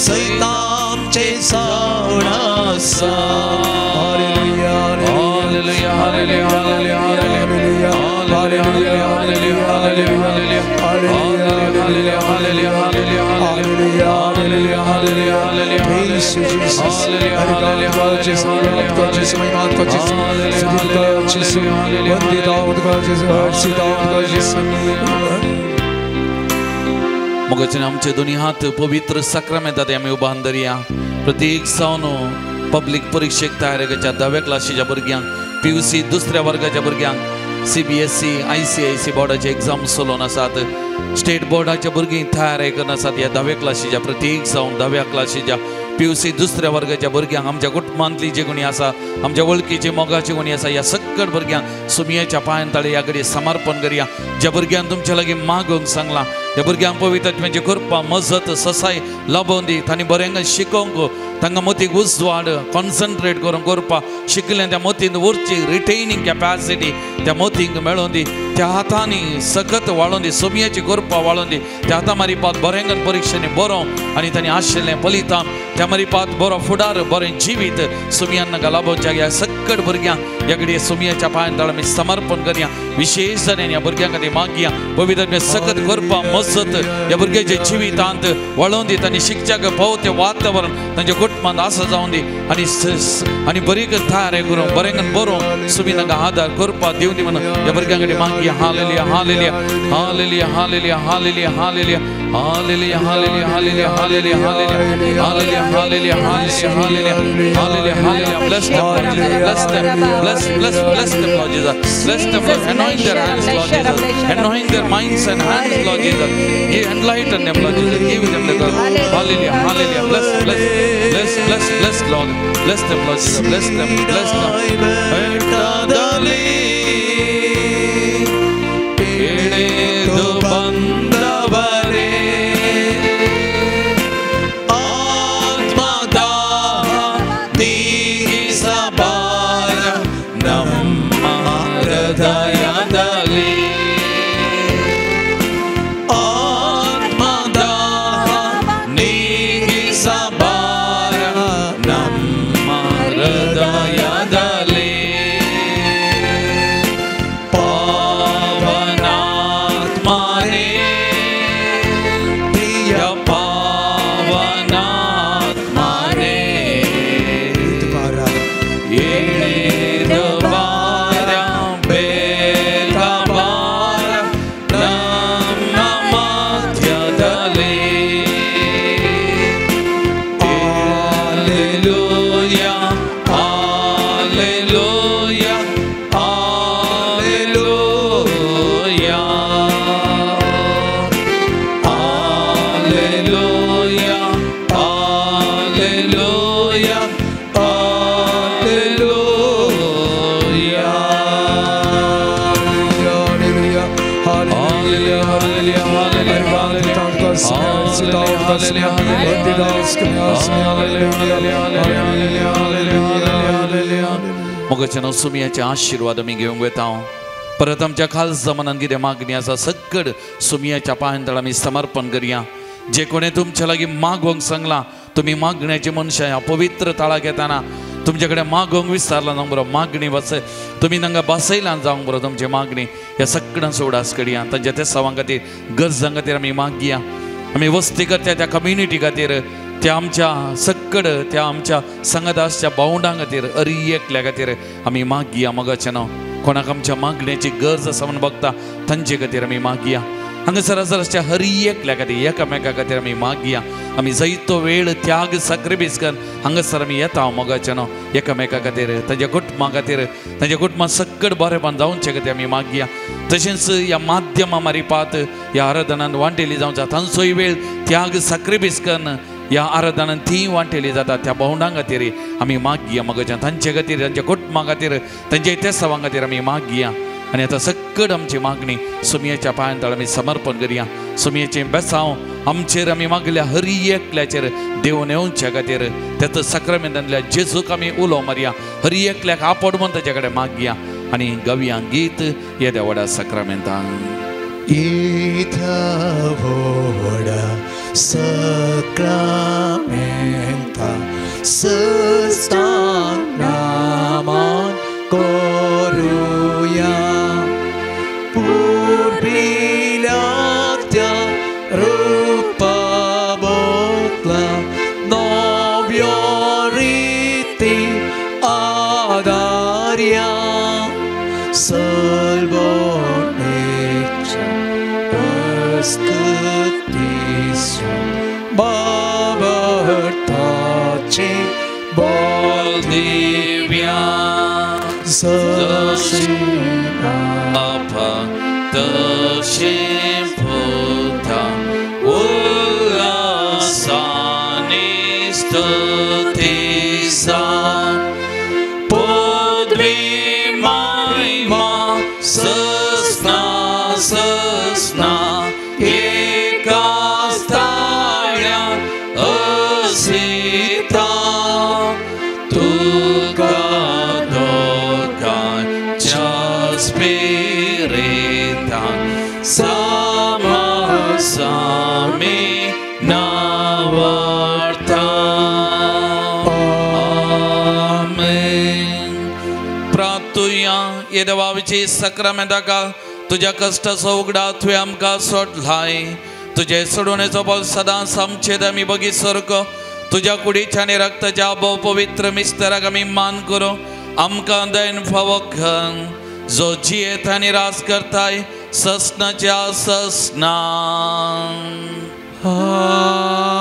सैतानचें सावण आसा. Hallelujah, hallelujah, hallelujah, hallelujah, hallelujah, hallelujah, hallelujah, hallelujah, hallelujah, hallelujah, hallelujah. Praise you, Jesus. Hallelujah, Jesus. Jesus, Jesus, Jesus, Jesus. मोगाचे आमचे दोन्ही हात पवित्र साक्रामेंतात आमी उबान धरया. प्रत्येक जावन पब्लीक परिक्षेक तयार करच्या धाव्या क्लासीच्या भुरग्यांक, PUC दुसऱ्या वर्गाच्या भुरग्यांक, CBSE, ICIC बोर्डाचे एग्जाम चलोवन आसात, स्टेट बोर्डाच्या भुरगीं तयार करून आसात. ह्या धाव्या क्लासीच्या प्रत्येक जावन धाव्या क्लासीच्या PUC दुसऱ्या वर्गाच्या भुरग्यांक, आमच्या कुटुंबांतली जे कोणी आसा, आमच्या वळखीचे मोगाचे कोणी आसा, ह्या सक्कड भुरग्यांक सुमयेच्या पांयान ताळे ह्या घडये समर्पण करया. ज्या भुरग्यांक तुमच्या लागीं मागूंक सांगलां ह्या भुरग्यांक पवित्र आत्म्याची कृपा, मजत, ससाय लाभोवन दी. तांणी बऱ्यांक शिकोवंक, तांकां मोतीक उजवाड कॉन्सन्ट्रेट करून करपा शिकलें त्या मोतीन उरची रिटेनिंग कॅपॅसिटी त्या मोतींक मेळोवन दी. त्या हातांनी सकत वाळोवन दी, सोमयेची कृपा वाळोवन दी. त्या हाता मारिपात बऱ्यांगन परिक्षेनी बरो आनी तांणी आशिल्लें फलितां त्या मारिपात बरो फुडार, बरें जिवीत सुमयान नाका लाभोवच्या ह्या सक्कड भुरग्यांक ह्या घडये सुमयेच्या पांयान ताळ आमी समर्पण करया. विशेष जाणें ह्या भुरग्यां खातीर मागया पवित्र आत्म्या सकत कृपा, मजत ह्या भुरग्याच्या जिवितांत वळोवन दी. तांणी शिकच्याक फावो तें वातावरण तांच्या कुटुंबांत आसा जावन दी आनी आनी बरी तयार करून बरें बरोवन सुमी तांकां आदार करपा दिवन दी म्हणून ह्या भुरग्यां कडेन मागया. Hallelujah, hallelujah, hallelujah, hallelujah, hallelujah, hallelujah, hallelujah, hallelujah, hallelujah, hallelujah, hallelujah, hallelujah, hallelujah, hallelujah, hallelujah, hallelujah. Bless them, Lord Jesus. Bless them, bless, bless, bless them, Lord Jesus. Bless them, Lord. Anoint their hands, Lord Jesus. Anoint their minds and hands, Lord Jesus. Give, enlighten them, Lord Jesus. Give them the God. Hallelujah, hallelujah. Bless, bless, bless, bless, bless, Lord. Bless them, Lord Jesus. Bless them, bless them. ಇಳಿದು ಬಂದವರೇ ಆತ್ಮದಾಹ ನೀಗಿಸಬಾರ ನಮ್ಮ ಹೃದಯದಲ್ಲಿ. ಆತ್ಮದಾಹ ನೀಗಿಸಬಾರ ನಮ್ಮ ಹೃದಯದಲ್ಲಿ. ಪಾವನಾತ್ಮನೇ ಪ್ರಿಯ ಪಾವನಾತ್ಮನೇ ಇಳಿದು ಬಾರ ಬೇಗ ಬಾರ ನಮ್ಮ ಮಧ್ಯದಲ್ಲಿ. Hallelujah, hallelujah, hallelujah, hallelujah, hallelujah, hallelujah. Hallelujah, hallelujah, hallelujah, hallelujah. मोगाच्या सुमयाचे आशीर्वाद आमी घेवंक वता. परत आमच्या खास जमानान कितें मागणी आसा सक्कड सुमयाच्या पांयान आमी समर्पण करया. जे कोणें तुमच्या लागीं मागोवंक सांगलां तुमी मागण्याची मनशां ह्या पवित्र थळाक येताना तुमचे कडेन मागोवंक विसरला जावंक बरो मागणी बस तुमी तांकां बसयला जावंक बरो तुमची मागणी ह्या सगळ्यांचो उडास करया. तांच्या तेसावां खातीर गरजां खातीर आमी मागया. आमी वस्ती करता त्या कम्युनिटी खातीर त्या आमच्या सक्कड त्या आमच्या संगदासच्या भावंडां खातीर अरी एकल्या खातीर आमी मागया. मोगाचें नांव कोणाक आमच्या मागण्याची गरज आसा म्हूण बघता तांचे खातीर आमी मागया. हांगासर आसच्या हरी एकल्या खातीर एकामेका खातीर आमी मागया. आमी जायतो वेळ त्याग साक्रिफीस करून हांगासर आमी येता मोगाचें नांव एकामेका खातीर तांच्या कुटुंबा खातीर तांच्या कुटुंबां सक्कड बरेपण जावचे खातीर आमी मागया. तशेंच ह्या माध्यमा मारिपात ह्या आराधनान वांटेली जावचा तांचोय वेळ त्याग साक्रिफीस करून ह्या आराधनान ती वांटेली जाता त्या भावंडां खातीर आमी मागया. मोगाच्या तांचे खातीर तांच्या कुटुंबा खातीर तांच्या इतिहासां खातीर आमी मागया. आनी आतां सक्कड आमची मागणी सुमयेच्या पांयां तळ आमी समर्पण करया. सुमयेचें बेसांव आमचेर आमी मागल्या हरी एकल्याचेर देवून येवच्या खातीर त्याच साक्रामेंतांतल्या जेजूक आमी उलो मारया. हरी एकल्याक आपड म्हूण ताचे कडेन मागया आनी गावया गीत येद्या व्हडा साक्रामेंतान. येद्या व्हडा साक्रामेंता सस्तांग नामान करुया. पुर्विल्या त्या रुपा बदला नव्यो रिती आदार्या सलबोनेच्या अस्कतीसो बाबर्ताचे बोल दिव्या ससिना आपा तशें पुता उल्हासानी स्तुतीसा पदवी महिमा सस्ना सस्ना एका स्थाळ्या असिता तुका दोगांच्या स्पिरितान सामा सामी नावार्ता. आमेन. प्रार्थुया. येद्या वावची साक्रामेंताका तुज्या कश्टाचो उगडा तुवें आमकां सोडलाय. तुजे सोडवणेचो बल सदांच आमचेर आमी बगीत सारको तुज्या कुडीच्या आनी रक्ताच्या भोव पवित्र मिस्तराक आमी मान करूं. आमकां दयन फावो कर जो जियेत आनी राज करताय ससनाच्या ससना. आमेन.